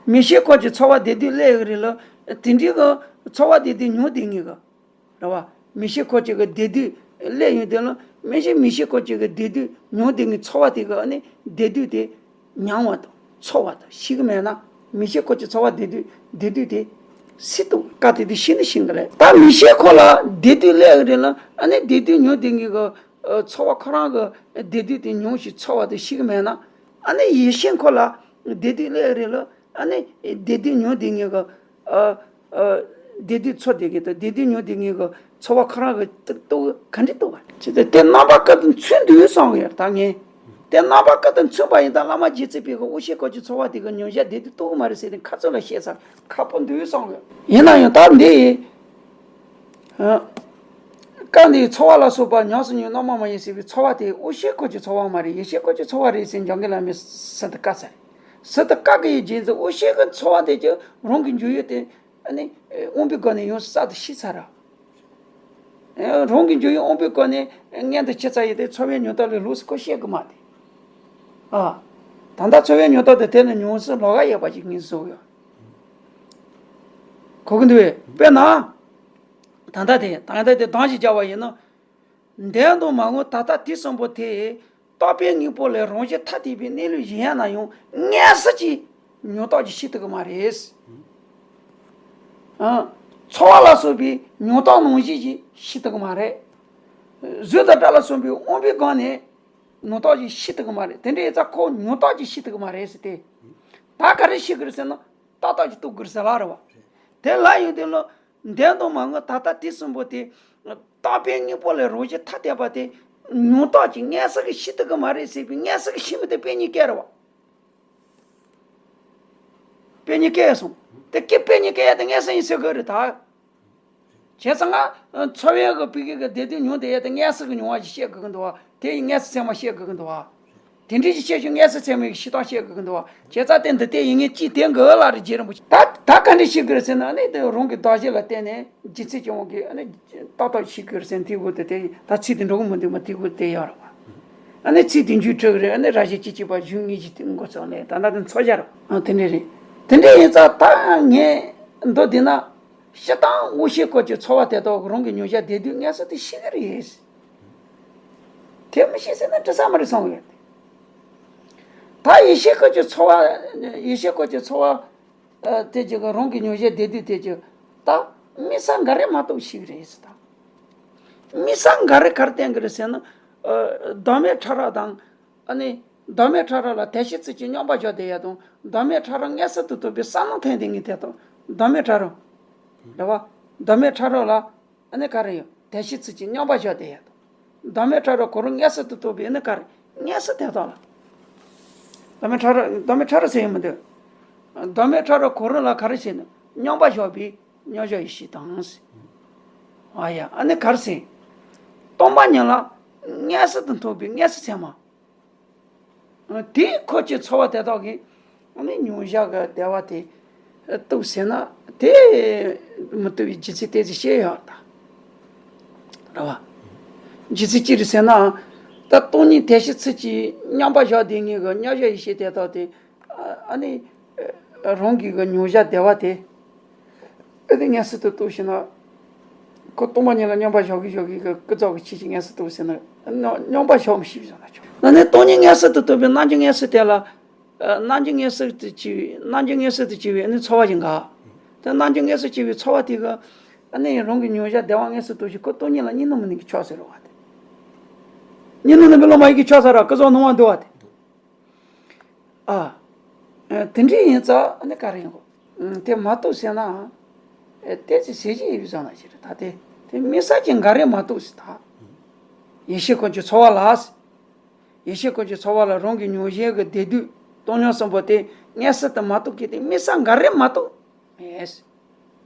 མིག་ཤེས་འཁོར་གྱི་ཚོར་བ་བདེ་སྡུག་སླེབས་ཡོད་རེད་ལ། དེ་འདྲའི་གི་ཚོར་བ་དེ་དུས་མྱོང་བསྡད་ངེས་གི། རེད་བ། མིག་ཤེས་འཁོར་གྱི་གི་བདེ་སྡུག་སླེབས་ཡོང་དུས་ལ་མིག་ཤེས་མིག་ཤེས་འཁོར་གྱི་གི་བདེ་སྡུག་མྱོང་བསྡད་ངེས་ཚོར་བ་དེ་གི་ཨ་ནི་བདེ་སྡུག་དེ། མྱང་བ་དང་ཚོར་བ་དང་ཤེས་ཀྱི་མེད་ན་མིག་ཤེས་འཁོར་གྱི་ཚོར་བ་བདེ་སྡུག་བདེ་སྡུག་དེ་སྲིད་དུ་དཀའ་སྟེ་དེ་ཤི་ནི་ཤི་གི་རེད། ད་མིག་ཤེས་འཁོར་ལ་བདེ་སྡུག་སླེབས་ཀྱི་རེད་ལ་ཨ་ནི་བདེ་སྡུག་མྱོང་བསྡད་མཁན་གྱི་ཨ་ཚོར་བ་ཁོ་རང་གི་བདེ་སྡུག་དེ་མྱོང་ཞིང་ཚོར་བ་དེ་ཤེས་ཀྱི་མེད་ན་ཨ་ནི་ཡིད་ཤེས་འཁོར་ལ་བདེ་སྡུག་སླེབས་ཀྱི་རེད་ལ་ཨ་ནི་བདེ་སྡུག་མྱོང་བསྡད་མཁན་གྱི་ཨ། ཨ། བདེ་སྡུག་ཚོར་བསྡད་མཁན་དང་བདེ་སྡུག་མྱོང་བསྡད་མཁན་གྱི་ཚོར་བ་ཁོ་རང་གི་རྟོགས་ག་འདྲ་རྟོགས་པ། ཅི་སྟེ་དེ་རྣམ་པ་ཀུན་ཏུ་མཚུངས་འདུག་བསམ་གི་ཡོད་ད་ངས། དེ་རྣམ་པ་ཀུན་ཏུ་མཚུངས་པ་ཡིན་ད་བླ་མ་རྗེ་བཙུན་པས་གི་དབུགས་ཤེས་འཁོར་གྱི་ཚོར་བ་དེ་གི་མྱོང་བྱ་བདེ་སྡུག་རྟོགས་གི་མ་རེད་ཟེར་ཏེ་ཁ་ཚོན་ལ་བཤད་ཚར་ཁག་པོ་འདུག་བསམ་གི་ཡོད། ཡིན་ན་ཡང་ད་འདི་ཡིན། ཨ། སྐབས་འདིའི་ཚོར་བ་ལ་སོགས་པ་ཉམས་སུ་མྱོང་རྣམ་པ་མ་ཡིན་ཟེར་བའི་ཚོར་བ་དེ་དབུགས་ཤེས་འཁོར་གྱི་ཚོར་བ་མ་རེད་ཡིད་ཤེས་འཁོར་གྱི་ཚོར་བ་རེད་ཟེར་འཇམ་མགོན་བླ་མས་ཟུར་དུ་བཀག་ཚར་རེད། ཟུར་དུ་བཀག་གི་ཡོད་རྗེས་སུ་དབུགས་ཤེས་ཀྱི་ཚོར་བ་དེ་ཀྱང་རང་གི་འཇུག་ཡུལ་དེ། ཨ་ནི། དབང་པོའི་སྒོ་ནས་ཡོངས་སུ་གསར་དུ་ཤེས་ཚར་ར། རང་གི་འཇུག་ཡུལ་དབང་པོའི་སྒོ་ནས་མངོན་དུ་ཕྱེ་ཚར་ཡོད་དེ། ཚོར་བའི་མྱོང་སྟངས་ལས་ལོགས་སུ་ཁོ་ཤེས་གི་མ་རེད། ཨ། ད་ལྟ་ཚོར་བའི་མྱོང་སྟངས་དེ་དེ་ནི་མྱོང་བཟོད་ལོགས་ཀ་ཡོད་པ་ཞིག་ངོས་བཟུང་ཡོད། གོ་གི་འདུག་བས། དཔེར་ན། ད་ལྟ་དེ་ད་ལྟ་དེ་གདངས་ཤིག་རྒྱག་པ་ཡིན་ན། འདས་དང་མ་འོངས་ད་ལྟ་དུས་གསུམ་པོ་དེ། རྟག་པའི་དངོས་པོ་ལས་རང་བཞིན་ཐ་དད་པའི་གནས་ལུགས་གཞན་ཡིན་ན་ཡང་མངོན་སུམ་གྱི་མྱོང་སྟངས་ཀྱིས་ཤེས་ཐུབ་ཀྱི་མ་རེད། ཨ། ཚོར་བ་ལ་སོགས་པའི་མྱོང་སྟངས་རང་བཞིན་གྱིས་ཤེས་ཐུབ་ཀྱི་མ་རེད། གཟུགས་དང་སྒྲ་ལ་སོགས་པའི་དབང་པོའི་སྒང་ནས་མྱོང་སྟངས་ཀྱིས་ཤེས་ཐུབ་ཀྱི་མ་རེད། དེ་འདྲ་ཡིན་ཙང་ཁོ་མྱོང་སྟངས་ཀྱིས་ཤེས་ཐུབ་ཀྱི་མ་རེད་ཟེར་ཏེ། ད་ག་རེ་ཤེས་ཀྱི་རེད་ཟེར་ན། ཏག་ཏག་ཅིག་རྟོགས་དགོས་རེད་ཟེར་ལབ་རེད་བ། དེ་ལབ་ཡོང་དུས་ལ། འདས་དང་མ་འོངས་ད་ལྟ་དུས་གསུམ་པོ་དེ། རྟག་པའི་དངོས་པོ་ལས་རང་བཞིན་ཐ་དད་པ་དེ། མྱོང་སྟངས་ཀྱིས་མངོན་སུམ་གྱིས་ཤེས་ཐུབ་ཀྱི་མ་རེད་ཟེར་བའི་མངོན་སུམ་གྱིས་ཤེས་མི་ཐུབ་དཔེ་རྙིང་བཀལ་རེད་བ། དཔེ་རྙིང་བཀལ་སོང་། དེ་སྐད་དཔེ་རྙིང་བཀལ་ཡ་དེ་མངོན་སུམ་ཡིན་ཟེར་དགོས་རེད་ད། བྱས་ཙང་ང་། ཚོར་བའི་གི་ཕ་གི་གི་བདེ་སྡུག་མྱོང་བསྡད་ཡ་དེ་མངོན་སུམ་གྱི་མྱོང་བ་ཞིག་བཤད་དགོས་ཀྱི་འདུག་བ། དེ་ཡི་མངོན་སུམ་ཚད་མ་བཤད་དགོས་ཀྱི་འདུག་བ། དེ་འདྲའི་ཞིག་བཤད་ཆོག་མངོན་སུམ་ཚད་མའི་ཤེས་སྟངས་བཤད་དགོས་ཀྱི་འདུག་བ། བྱས་ཙང་དེ་འདི་ལྟས་ཡིན་ངེས་ཅིག་དེ་འགལ་ལ་རེ་རྗེ་རིན་པོ་ཆེ། ད་ད་ག་འདྲ་ཤེས་དགོས་རེད་ཟེར་ན་ནི་དེ་རང་གི་གདགས་གཞི་ལ་བརྟེན་ནས་རྗེས་ཚིག་ཀྱང་གི་ནི་ཏག་ཏག་ཤེས་དགོས་རེད་ཟེར་ན་དེའི་སྐོར་དེ་དེ་ད་ཚིག་དེ་འགྲོ་གི་མི་འདུག་མ་དེའི་སྐོར་དེ་ཡག་རེད་བ། ཨ་ནི་ཚིག་དེ་འཇུག་འགྲིག་རེད། ཨ་ནི་ར་བཞི་གཅིག་གཅིག་པ་གཞུང་གཉིས་ཀྱི་དེ་འགོ་ཚུགས་ནས་ད་ལྟ་དེ་ཚོར་བྱ་རེད། ཨ་དེ་འདྲ་རེད། དེ་འདྲ་ཡིན་ཙང་ད་ངས་མདོ་འདི་ན། སྤྱིར་བཏང་དབང་ཤེས་སྐོར་གྱི་ཚོར་བ་དེ་དག་རང་གི་མྱོང་བྱ་བདེ་སྡུག་མངོན་སུམ་དུ་ཤེས་ཀྱི་རེད། དེ་མི་ཤེས་ཟེར་ན་འགྲིག་ས་མ་རེད་བསམ་གྱི་ཡོད། ད་ཡིད་ཤེས་སྐོར་གྱི་ཚོར་བ། ཡིད་ཤེས་སྐོར་གྱི་ཚོར་བ། ཨ། དེ་གཅིག་གི་རང་གི་མྱོང་བྱ་བདེ་སྡུག་དེ་གཅིག་ད་དམིགས་བསལ་འགའ་རེ་མ་གཏོགས་ཤེས་ཀྱི་རེད་ཟེར། ད་དམིགས་བསལ་འགའ་རེ་ག་རེ་བསྟན་གྱི་རེད་ཟེར་ན། ཨ། བདག་མེད་ཕྲ་རགས་དང་། ཨ་ནི་བདག་མེད་ཕྲ་རགས་ལ་དོན་ཤེས་ཚུལ་གྱིས་སྙོམས་པར་བཞག་བསྡད་ཡ་དང་། བདག་མེད་ཕྲ་རགས་མངོན་སུམ་དུ་རྟོགས་པའི་བསམ་མནོ་འཐེན་བསྡད་མཁན་དེ་དང་། བདག་མེད་ཕྲ་རགས། རེད་བ། བདག་མེད་ཕྲ་རགས་ལ། ཨ་ནི་ག་རེ་ཡོད། དོན་ཤེས་ཚུལ་གྱིས་སྙོམས་པར་བཞག་བསྡད་ཡ་དང་། བདག་མེད་ཕྲ་རགས་གོ་རིམ་མངོན་སུམ་དུ་རྟོགས་པའི་ཨ་ནི་ག་རེ། མངོན་སུམ་དེ་དག་ལ། བདག་མེད་ཕྲ་རགས། བདག་མེད་ཕྲ་རགས་ཟེར་ཡོང་མི་འདུག་བདག་མེད་ཕྲ་རགས་གོ་རིམ་ལ་ག་རེ་ཟེར་ན། སྙོམས་པར་བཞག་པའི་མཉམ་བཞག་ཡེ་ཤེས་དང་། ཨ་ཡ། ཨ་ནི་ག་རེ་ཟེར། སྟོང་པ་ཉིད་ལ་མངོན་སུམ་དུ་རྟོགས་པའི་མངོན་སུམ་ཚད་མ། དེའི་སྐོར་གྱི་ཚོར་བ་དེ་དག་གིས་ཨ་ནི་མྱོང་བྱ་གི་བདེ་བ་དེ་རྟོགས་ཟེར་ན། དེ་མི་རྟོགས་པའི་རྒྱུ་མཚན་ཏོག་ཙམ་བཤད་ཡོད་ད། རེད་བ། རྒྱུ་མཚན་ཅི་རེད་ཟེར་ན། ད་སྟོང་ཉིད་དོན་ཤེས་ཚུལ་གྱིས་སྙོམས་པར་བཞག་བསྡད་མཁན་གྱི་མཉམ་བཞག་ཡེ་ཤེས་དེ་དག་དེ། ཨ་ནི་རང་གི་གི་མྱོང་བྱ་བདེ་བ་དེ། ཨེ་དེ་མངོན་སུམ་དུ་རྟོགས་ཤེ་ན། ཁོ་སྟོང་པ་ཉིད་ལ་སྙོམས་པར་བཞག་གི་བཞག་གི་གི་ཀུན་རྫོབ་ཀྱི་ཆོས་ཅིག་མངོན་སུམ་རྟོགས་ཟེར་ན། སྙོམས་སྙོམས་པར་བཞག་མི་ཤེས་པའི་བཟོ་ན་ཆོག་ཨ་ནི་སྟོང་ཉིད་མངོན་སུམ་དུ་རྟོགས་པའི་རྣམ་འགྱུར་མངོན་སུམ་དེ་ལ། ཨ། རྣམ་འགྱུར་མངོན་སུམ་དུ་སྐྱེ་བའི། རྣམ་འགྱུར་མངོན་སུམ་དུ་སྐྱེ་བའི་ཨ་ནི་ཚོར་བ་ཞིག་འགག་དེ་རྣམ་འགྱུར་མངོན་སུམ་སྐྱེ་བའི་ཚོར་བ་དེ་གིས་ཨ་ནི་རང་གི་མྱོང་བྱ་བདེ་བ་མངོན་སུམ་རྟོགས་ཤིང་། ཁོ་སྟོང་ཉིད་ལ་གཉིས་སྣང་མི་སྣང་གི་ཆགས་ཟེར་བ་དེ། གཉིས་སྣང་མིན་པའི་སློབ་མ་ཡིན་གྱི་ཆགས་ས་ར་ཀུན་རྫོབ་སྣང་བ་འདུལ་བ་དེ། ཨ། ཨ། དེ་འདྲ་ཡིན་ཙང་ཨ་ནི་ག་རེ་ཡིན་གོ། ཨ། དེ་མ་རྟོགས་ཟེར་ན། ཨ། ཏོག་ཙམ་ཟེར་གྱི་ཡོད་པའི་བཟོ་ན་ཞིག་རེད་ད་དེ། དེ་དམིགས་བསལ་གྱི་འགའ་རེ་མ་རྟོགས་ཟེར་ད། ཡིད་ཤེས་སྐོར་གྱི་ཚོར་བ་ལ། ཡིད་ཤེས་སྐོར་གྱི་ཚོར་བ་ལ་རང་གི་མྱོང་བྱེད་ཀྱི་བདེ་སྡུག་སྟོང་ཉིད་གསུམ་པོ་དེ་མངོན་སུམ་དུ་མ་རྟོགས་ཀྱི་དེ་དམིགས་བསལ་འགའ་རེ་མ་རྟོགས། ཨེ།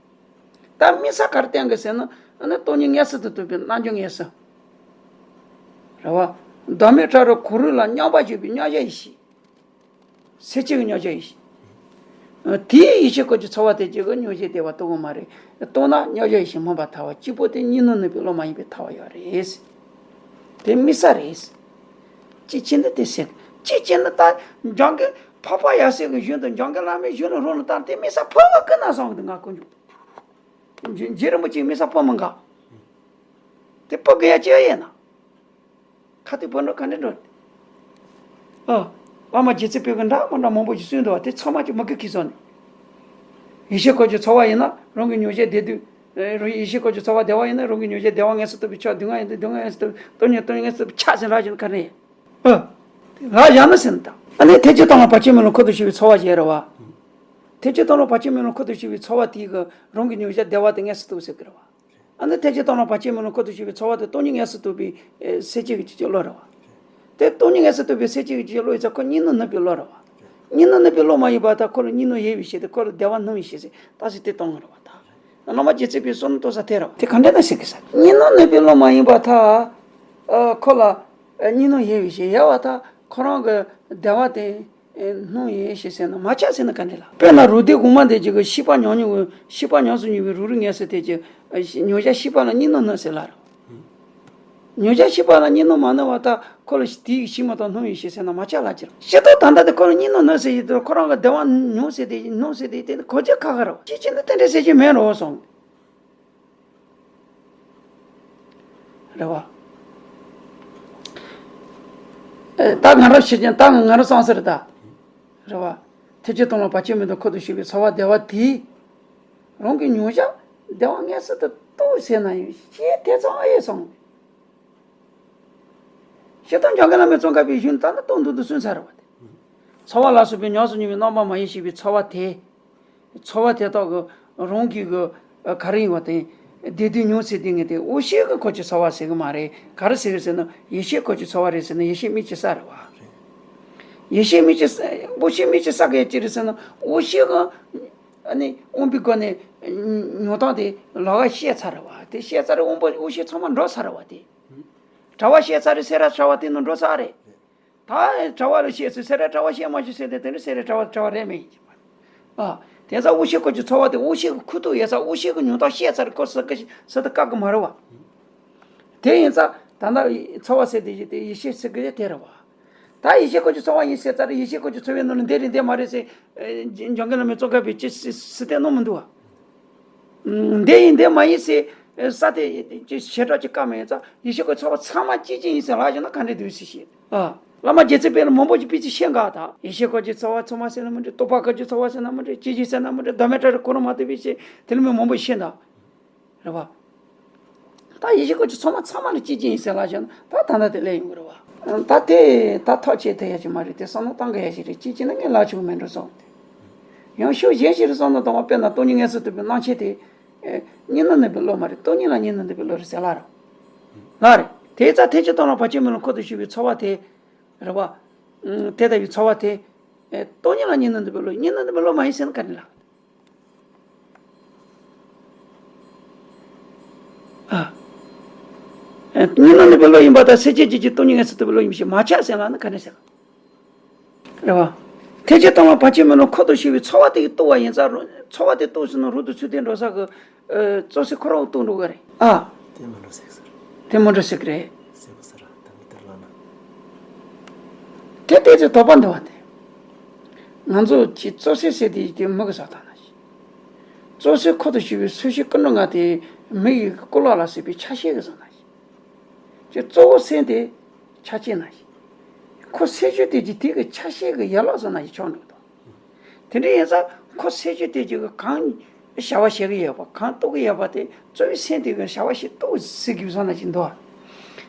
ད་དམིགས་བསལ་ག་རེ་བསྟན་གྱི་ཟེར་ན། ཨ་ནི་སྟོང་ཉིད་མངོན་སུམ་དུ་རྟོགས་པའི་རྣམ་འགྱུར་མངོན་སུམ། རེད་བ། བདག་མེད་ཕྲ་རགས་གོ་རིམ་ལ་སྙོམས་པར་བཞག་པའི་མཉམ་བཞག་ཡེ་ཤེས། སེམས་བསྐྱེད་ཀྱི་མཉམ་བཞག་ཡེ་ཤེས། ཨ། དེའི་ཡིད་ཤེས་སྐོར་གྱི་ཚོར་བ་དེ་གཅིག་གིས་མྱོང་བྱེད་བདེ་བ་རྟོགས་ཀྱི་མ་རེད། རྟོགས་ན་མཉམ་བཞག་ཡེ་ཤེས་སྨོན་པ་ཐལ་བ་གཅིག་པོ་དེ་གཉིས་སྣང་ནུབ་པའི་བློ་མ་ཡིན་པའི་ཐལ་བ་ཡོད་རེད། དེ་དམིགས་བསལ་རེད། གཅིག་བྱས་ན་དེ་ཟེར། གཅིག་བྱས་ན་ད་འཇང་གི་འཕགས་པ་ཡབ་སྲས་ཀྱི་གཞུང་དང་འཇང་གི་བླ་མའི་གཞུང་ལ་རོགས་ལ་བལྟས་ཏེ་དམིགས་བསལ་ཕོ་བ་ཀུན་ན་བཟང་གི་འདུག་ང་དཀོན་མཆོག་རྗེ་རིན་པོ་ཆེའི་དམིགས་བསལ་ཕོ་མི་འགའ། དེ་ཕོ་དགོས་ཡ་ཅི་ཡ་ཡིན་ན། ཁ་ཐུག་བོད་འགྲོ་ག་འདྲ་འགྲོ། ཨ། བླ་མ་རྗེ་བཙུན་པའི་གི་འདྲ་མ་འདྲ་མང་པོ་ཞིག་གསུངས་འདུག་བ། དེ་ཚང་མ་ཅིག་མི་དགོས་ཁེ་བཟོ་ནས། ཡིད་ཤེས་སྐོར་གྱི་ཚོར་བ་ཡིན་ན་རང་གི་མྱོང་བྱེད་བདེ་སྡུག་ཨེ། རང་ཡིད་ཤེས་སྐོར་གྱི་ཚོར་བ་བདེ་བ་ཡིན་ན་རང་གི་མྱོང་བྱེད་བདེ་བ་མངོན་སུམ་རྟོགས་པའི་ཆ། སྡུག་བསྔལ་ཡིན་ན་སྡུག་བསྔལ་མངོན་སུམ་རྟོགས། སྟོང་ཉིད་སྟོང་ཉིད་མངོན་སུམ་རྟོགས་པའི་ཆ་ཟེར་ལབ་བཞག་ན་ག་རེ་ཡིན། ཨ། ལབ་བཞག་ན་ཟེར་ན་ད། ཨ་ནི་ཐེག་ཆེན་གཏན་ལ་བར་ཆད་མེད་ལམ་ཁོ་ཐག་ཆོད་པའི་ཚོར་བ་ཞིག་རེད་བ། ཐེག་ཆེན་གཏན་ལ་བར་ཆད་མེད་ལམ་ཁོ་ཐག་ཆོད་པའི་ཚོར་བ་དེ་གིས་རང་གི་མྱོང་བྱེད་བདེ་བ་དེ་མངོན་སུམ་རྟོགས་ཟེར་གི་རེད་བ། ཨ་ནི་ཐེག་ཆེན་གཏན་ལ་བར་ཆད་མེད་ལམ་ཁོ་ཐག་ཆོད་པའི་ཚོར་བ་དེ་སྟོང་ཉིད་མངོན་སུམ་རྟོགས་པའི་ཨེ། སེམས་བསྐྱེད་ཀྱི་ཆོས་ཀྱི་བློ་རེད་བ། དེ་སྟོང་ཉིད་མངོན་སུམ་རྟོགས་པའི་སེམས་བསྐྱེད་ཀྱི་ཆོས་ཀྱི་བློ་ཡིན་ཙང་ཁོ་གཉིས་སྣང་ནུབ་པའི་བློ་རེད་བ། གཉིས་སྣང་ནུབ་པའི་བློ་མ་ཡིན་པར་ཐལ། ཁོ་ལ་གཉིས་སྣང་ཡོད་པའི་ཕྱིར་ཏེ། ཁོ་ལ་བདེ་བ་སྣང་བའི་ཕྱིར་ཏེ། རྟགས་གསལ་དེ་སྟོང་ངོ་རེད་བ་ད། བླ་མ་རྗེ་བཙུན་པའི་བསམ་མནོ་རྟོགས་ས་དེ་རེད་བ། དེ་ག་འདྲ་ན་ཟེར་གི་ས། གཉིས་སྣང་ནུབ་པའི་བློ་མ་ཡིན་པར་ཐལ། ཨ། ཁོ་ལ་ཨ། གཉིས་སྣང་ཡོད་པའི་ཕྱིར། ཡོད་པར་ཐལ། ཁོ་རང་གི་བདེ་བ་དེ། ཨེ། སྣང་ཡོད་ཞེས་ཟེར་ན་མ་ཆགས་ཟེར་ན་ག་འདྲ་ལ། དཔེར་ན་རོ་སྡེ་གོང་མ་དེ་གཅིག་གིས་ཤེས་པ་ཉམས་མྱོང་གི། ཤེས་པ་ཉམས་སུ་མྱོང་བའི་རང་རིག་མངོན་སུམ་དེ་གཅིག་ཨ། མྱོང་བྱ་ཤེས་པ་ལ་གཉིས་སྣང་ནུབ་ཟེར་ལབ་རེད། མྱོང་བྱ་ཤེས་པ་ལ་གཉིས་སྣང་མ་ནོར་བ་དག་ཁོ་ལ་དེའི་ཕྱི་མ་དང་སྣང་བའི་ཕྱིར་ཟེར་ན་མ་ཁྱབ་ལ་ཁྱབ། ཤེས་རྟོགས་ད་ལྟ་དེ་ཁོ་ལ་གཉིས་སྣང་ནོར་ཟེར་ཡི་དེ་ཁོ་རང་གི་བདེ་བ་མྱོང་ཟེར་དེ་མྱོང་ཟེར་དེ་དེ་གོ་ཆོད་ཁག་ཁག་རེད་བ། ཅི་བྱས་ན་དེ་འདྲ་ཟེར་རྒྱུ་མེད་རོ་གསུངས། རེད་བ། ཨེ། ད་ང་རང་ཤེས་ཀྱང་ད་ང་རང་བསམ་སྲིད་ད། རེད་བ། ཐེག་ཆེན་སྟོང་ལ་བར་ཆད་མེད་དོ་ཁོ་ཐག་ཆོད་པའི་ཚོར་བ་བདེ་བ་དེས། རང་གི་མྱོང་བྱ་བདེ་བ་མངོན་སུམ་དུ་རྟོགས་ཟེར་ན་ཡང་ཤེས་དེ་ཙམ་ཨེ་སོང་། ཤེས་རྟོགས་འཇོག་མཁན་བླ་མའི་ཙོང་ཁ་པའི་གཞུང་ད་ནི་རྟོགས་འདུག་ཏུ་སུན་ཚར་བ་དེ། ཚོར་བ་ལ་སོགས་པའི་ཉམས་སུ་མྱོང་བའི་རྣམ་པ་མ་ཡིན་ཞེས་པའི་ཚོར་བ་དེ། ཚོར་བ་དེ་དག་གི་རང་གི་གི་ག་རེ་ཡིན་བ་དེ། བདེ་སྡུག་མྱོང་ཚུལ་དེ་ངེས་ཏེ་འོ་ཤེས་ཀྱི་སྐོར་གྱི་ཚོར་བ་ཟེར་གི་མ་རེད། ག་རེ་ཟེར་གི་ཟེར་ན་ཡིད་ཤེས་སྐོར་གྱི་ཚོར་བ་རེད་ཟེར་ན་ཡིད་ཤེས་མིག་གི་ས་རེད་བ། ཡིད་ཤེས་མིག་གི་ས། འོ་ཤེས་མིག་གི་ས་གི་ཅི་རེད་ཟེར་ན་འོ་ཤེས་གི་ཨ་ནི་དབང་པོའི་སྒོ་ནས་མྱོང་སྟངས་དེ་ལོགས་ཀ་ཤེས་ཚར་རེད་བ། དེ་ཤེས་ཚར་རེད། དབང་པོ་འོ་ཤེས་ཚང་མ་འགྲོ་ཚར་རེད་བ་དེ། གྲྭ་བ་ཤེས་ཚར་རེད། སེ་ར་གྲྭ་བ་དེ་ནང་འགྲོ་ཚར་རེད། ད་གྲྭ་བ་ལ་བཤད་ཚེ་སེ་ར་གྲྭ་བ་བཤད་མ་བཤད་ཟེར་ཏེ་དེ་ནི་སེ་ར་གྲྭ་བ་གྲྭ་བ་རེད་མིན་གྱི་མ་རེད། ཨ། དེ་ཚ་འོ་ཤེས་སྐོར་གྱི་ཚོར་བ་དེ་འོ་ཤེས་ཀྱི་ཁུ་ཐུག་ཡོད་ས། འོ་ཤེས་ཀྱི་མྱོང་སྟངས་བཤད་ཚར་སྐོར་ཟེར་གི་ཟེར་ཏེ་བཀག་གི་མ་རེད་བ། དེ་ཡིན་ཙང་ད་ལྟ་ཚོར་བ་ཟེར་དེ་བཞིན་དེ་ཡིད་ཤེས་ཟེར་གི་དེ་རེད་བ། ད་ཡིད་ཤེས་སྐོར་གྱི་ཚོར་བ་ཡིན་ཟེར་ཙང་ཡིད་ཤེས་སྐོར་གྱི་ཚོར་བའི་ནང་ནས་འདི་རེད་འདི་མ་རེད་ཟེར། འཇོན་གི་ལ་མི་ཚོགས་ཁ་བའི་ཅི་སི་སི་སྟེ་ནོ་མི་འདུག་བ། འདི་ཡིན་འདི་མ་ཡིན་ཟེར། ས་དེ་ཅི་བྱེ་བྲག་ཅིག་བཀག་མེད་ཙང་ཡིད་ཤེས་སྐོར་ཚོར་བ་ཚང་མ་གཅིག་ཅན་ཡིན་ཟེར་ལབ་བཞག་ན་ག་འདྲ་འདུག་ཟེར་བཤད། ཨ། བླ་མ་རྗེ་བཙུན་པས་ལ་མང་པོ་ཅིག་དཔེ་ཅིག་བཤད་འགའ་དང་། ཡིད་ཤེས་སྐོར་གྱི་ཚོར་བ་ཚང་མ་ཟེར་ན་མི་འགྲིག་རྟོག་པ་སྐོར་གྱི་ཚོར་བ་ཟེར་ན་མི་འགྲིག་སྐྱེ་འཇིག་ཟེར་ན་མི་འགྲིག་བདག་མེད་ཁྲ་རོ་གོ་རུ་མ་ཐུབ་པའི་ཕྱིར་དེ་ལ་མི་མང་པོ་བཤད་འདུག་རེད་བ། ད་ཡིད་ཤེས་སྐོར་གྱི་ཚོར་བ་ཚང་མ་ལ་གཅིག་ཅན་ཡིན་ཟེར་ལབ་བཞག་ན་ད་ད་ལྟ་དེ་སླེབས་ཡོང་གི་རེད་བ། ད་དེ་ད་ཐག་བཅད་ཐུབ་ཡ་ཅིག་མ་རེད། དེ་བསམ་བློ་བཏང་དགོས་ཡ་ཞིག་རེད། གཅིག་བྱས་ན་ངས་ལབ་ཆོག་གི་མེད་འགྲོ་བསམ་སྟེ། ཡང་ཕྱོགས་གཞན་ཞིག་རེད་བསམ་བློ་བཏང་བ་དཔེར་ན་སྟོང་ཉིད་མངོན་སུམ་རྟོགས་པའི་རྣམ་མཁྱེན་དེ། གཉིས་སྣང་ནུབ་པའི་བློ་མ་རེད། སྟོང་ཉིད་ལ་གཉིས་སྣང་ནུབ་པའི་བློ་རེད་ཟེར་ལབ་རེད། ལབ་རེད། དེ་ཙང་ཐེག་ཆེན་སྟོང་ལ་བར་ཆད་མེད་ལ་འཁོར་དུ་ཞུགས་པའི་ཚོར་བ་དེ། རེད་བ། དེ་ལྟ་བུའི་ཚོར་བ་དེ། སྟོང་ཉིད་ལ་གཉིས་སྣང་ནུབ་པའི་བློ། གཉིས་སྣང་ནུབ་པའི་བློ་མ་ཡིན་ཟེར་ན་ག་རེ་ལབ། ཨ། གཉིས་སྣང་ནུབ་པའི་བློ་ཡིན་པ་དང་སེམས་ཅན་གཅིག་གི་སྟོང་ཉིད་མངོན་སུམ་རྟོགས་པའི་བློ་ཡིན་པའི་ཕྱིར་མ་ཁྱབ་ཟེར་ལབ་ན་ག་རེ་ཟེར། རེད་བ། ཐེག་ཆེན་སྟོང་ལ་བར་ཆད་མེད་ལ་འཁོར་དུ་ཞུགས་པའི་ཚོར་བ་དེ་གིས་རྟོགས་པ་ཡིན་ཙང་རུ་ཚོར་བ་དེ་རྟོགས་ཟིན་ན་རུ་དུ་ཚུར་དེ་འགྲོ་ས་གི། ཨ། ཙོག་ཟེར་ཁོ་རང་རྟོགས་འགྲོ་གི་རེད། ཨ། དེ་མི་འགྲོ་ཟེར་གི་ཟེར། དེ་མི་འགྲོ་ཟེར་གི་རེད། ཟེར་གི་ཟེར་ད་མི་དེར་ལ་ན། དེ་ལྟས་ཚེ་དོགས་པ་འདུ་བ་དེ། ང་ཚོ་གི་ཙོག་ཟེར་ཟེར་དེ་དེ་མི་གི་ས་ཐག་ན་ཞིག་ཙོག་ཟེར་འཁོར་དུ་ཞུགས་པའི་སོ་སྐྱེ་ཀུན་འགྲོ་ལྔ་དེ་མི་ཡི་གི་སྐུ་ལག་ལ་སོགས་པའི་ཆ་ཤས་ཀྱི་བཟོ་ན་ཞིག་ཅེས་གཙོ་བོ་སེམས་དེ་ཆ་ཤས་ན་ཞིག་ཁོ་སེམས་བྱུང་དེ་ཀྱི་དེ་གི་ཆ་ཤས་ཀྱི་ཡན་ལག་བཟོ་ན་ཞིག་ཆགས་འགྲོ་གི་འདུག་དེ་འདྲ་ཡིན་ཙང་ཁོ་སེམས་བྱུང་དེ་ཀྱི་གང་བྱ་བ་བྱེད་ཀྱི་ཡོད་པ་གང་རྟོགས་ཀྱི་ཡོད་པ་དེ་གཙོ་བོའི་སེམས་དེ་གི་བྱ་བ་ཞིག་རྟོགས་ཟེར་གྱི་བཟོ་ན་ཞིག་འདུག་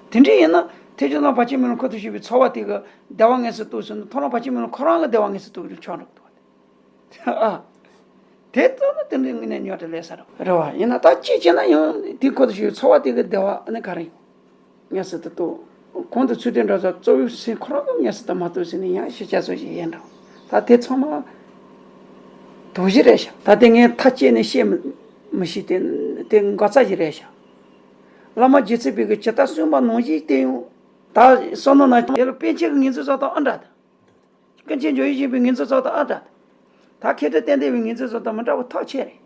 དེ་འདྲ་ཡིན་ན་ཐེག་ཆེན་སྟོང་བར་ཆད་མེད་ལ་འཁོར་དུ་ཞུགས་པའི་ཚོར་བ་དེ་གི་བདེ་བ་མངོན་སུམ་རྟོགས་ཟེར་ན་ཐོག་མར་བར་ཆད་མེད་ལ་ཁོ་རང་གི་བདེ་བ་མངོན་སུམ་རྟོགས་ཀྱི་ཆགས་འགྲོ་གི་འདུག་ཨ། དེ་ལྟར་ན་དེ་འདྲའི་ངོས་ནས་ཉོན་སྒྲ་ལས་ས་རེད་བ། རེད་བ། ཡིན་ན་ད་ཅིག་བྱས་ན་ཡང་དེ་འཁོར་དུ་ཞུགས་ཚོར་བ་དེ་གི་བདེ་བ་ནི་ག་རེ་ཡིན། མངོན་སུམ་དུ་རྟོགས། གོང་དུ་ཚུལ་དེ་འདྲ་ས་གཙོ་བོའི་སེམས་ཁོ་རང་གི་མངོན་སུམ་དུ་མ་རྟོགས་ཟེར་ནས་ཡང་ཤེས་བྱ་སོགས་ཞིག་ཡིན་འགྲོ། ད་དེ་ཚང་མ་དོགས་གཞི་རེད་ཤག་ད་དེ་ངས་མཐའ་དཔྱད་ནས་བཤད་མི་མི་ཤེས་ཏེ་དེ་འགོག་རྩ་ཞིག་རེད་ཤག་བླ་མ་རྗེ་བཙུན་པས་གི་ཇི་ལྟར་གསུངས་པ་ནང་བཞིན་བསྟན་ཡོང་། ད་བསམ་མནོ་ན་དེ་ལ་པཎ་ཆེན་གྱི་ངོས་འཛིན་སོགས་དང་ཨ་འདྲ་དང་། ཀུན་མཁྱེན་ཇོ་བོས་བཞེངས་པའི་ངོས་འཛིན་སོགས་དང་ཨ་འདྲ་དང་། ད་མཁས་གྲུབ་བསྟན་འདས་པའི་ངོས་འཛིན་སོགས་དང་མི་འདྲ་བ་ཐག་ཆོད་རེད།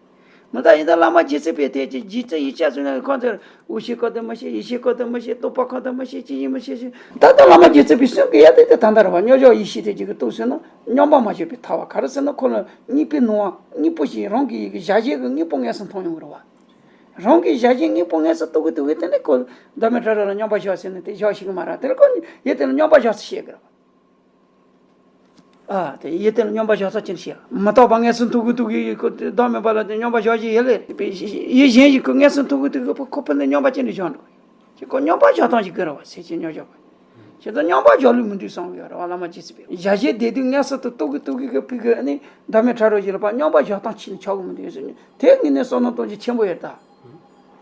མི་ད་ཡིན་ད་བླ་མ་རྗེ་བཙུན་པས་དེ་ཅི་རྗེ་བཙུན་ཡིད་ཆེས་སུ་ན་ཁོང་ཚོར་འོ་ཤེས་སྐོར་དུ་མི་ཤེས། ཡིད་ཤེས་སྐོར་དུ་མི་ཤེས། རྟོག་པ་སྐོར་དུ་མི་ཤེས། ཅི་ཡིན་མི་ཤེས་ཤེས། ད་ལྟ་བླ་མ་རྗེ་བཙུན་པས་གསུང་གི་ཡ་དེ་དེ་ད་ལྟ་རེད་བ། སྙོམས་འཇུག་ཡེ་ཤེས་དེ་ཅིག་གི་རྟོགས་ཟིན་ན་སྙོམས་པར་མ་བཞག་པའི་ཐལ་བ་ག་རེ་ཟེར་ན་ཁོ་ལ་གཉིས་པོའི་སྣང་བ་གཉིས་པོ་ཞིག་རང་གི་ཡིད་ཀྱི་གཞལ་བྱའི་གི་དངོས་པོ་མངོན་སུམ་མཐོང་ཡོང་གི་རེད་བ། རང་གི་གཞལ་བྱའི་དངོས་པོ་མངོན་སུམ་རྟོགས་གི་འདུག་གི་དེ་ནས་ཁོ་བདག་མེད་ཁྲ་རོ་ལ་སྙོམས་པར་བཞག་ཟེར་ནས་དེ་བཞག་ཤེས་གི་མ་རེད། དེ་ལ་ཁོ་ཡིད་དེ་ལ་སྙོམས་པར་བཞག་ཟེར་བཤད་གི་རེད་བ། ཨ། དེ་ཡིད་དེ་ལ་སྙོམས་པར་བཞག་ས་ཅི་ནས་ཤེས། མི་རྟོག་པ་མངོན་སུམ་མཐོང་གི་འདུག་གི་ཁོ་བདག་མེད་པ་ལ་དེ་སྙོམས་པར་བཞག་ཅིག་ཡིད་ལས་རེད་པས། ཡིད་གཞན་ཞིག་ཁོ་མངོན་སུམ་མཐོང་གི་འདུག་གི་ཁོ་ཕུ་ནས་སྙོམས་པར་ཅི་ནས་བཞག་འགྲོ། ཅི་ཁོ་སྙོམས་པར་བཞག་སྟངས་ཤིག་དགོས་རེད་བ། སེམས་ཅན་སྙོམས་འཇུག་པ། ཁྱེད་ཚོ་སྙོམས་པར་བཞག་ལུགས་མི་འདུག་གསུང་གི་ཡོད་རེད་བ། བླ་མ་རྗེ་བཙུན་པས། གཞལ་བྱའི་བདེ་སྡུག་མངོན་སུམ་དུ་རྟོགས་གི་རྟོགས་གི་གི་ཕུ་གི་ཨ་ནི་བདག་མེད་ཁྲ་རོ་ཞིག་ལ་ཕར་སྙོམས་པར་བཞག་སྟངས་ཅི་ནས་ཆགས་གི་མི་འདུག་ཟེར་ནས་དེ་ངས་ནས་བསམ་མནོ་གཏོང་རྒྱུ་ཆེན་པོ་ཡོད་ད།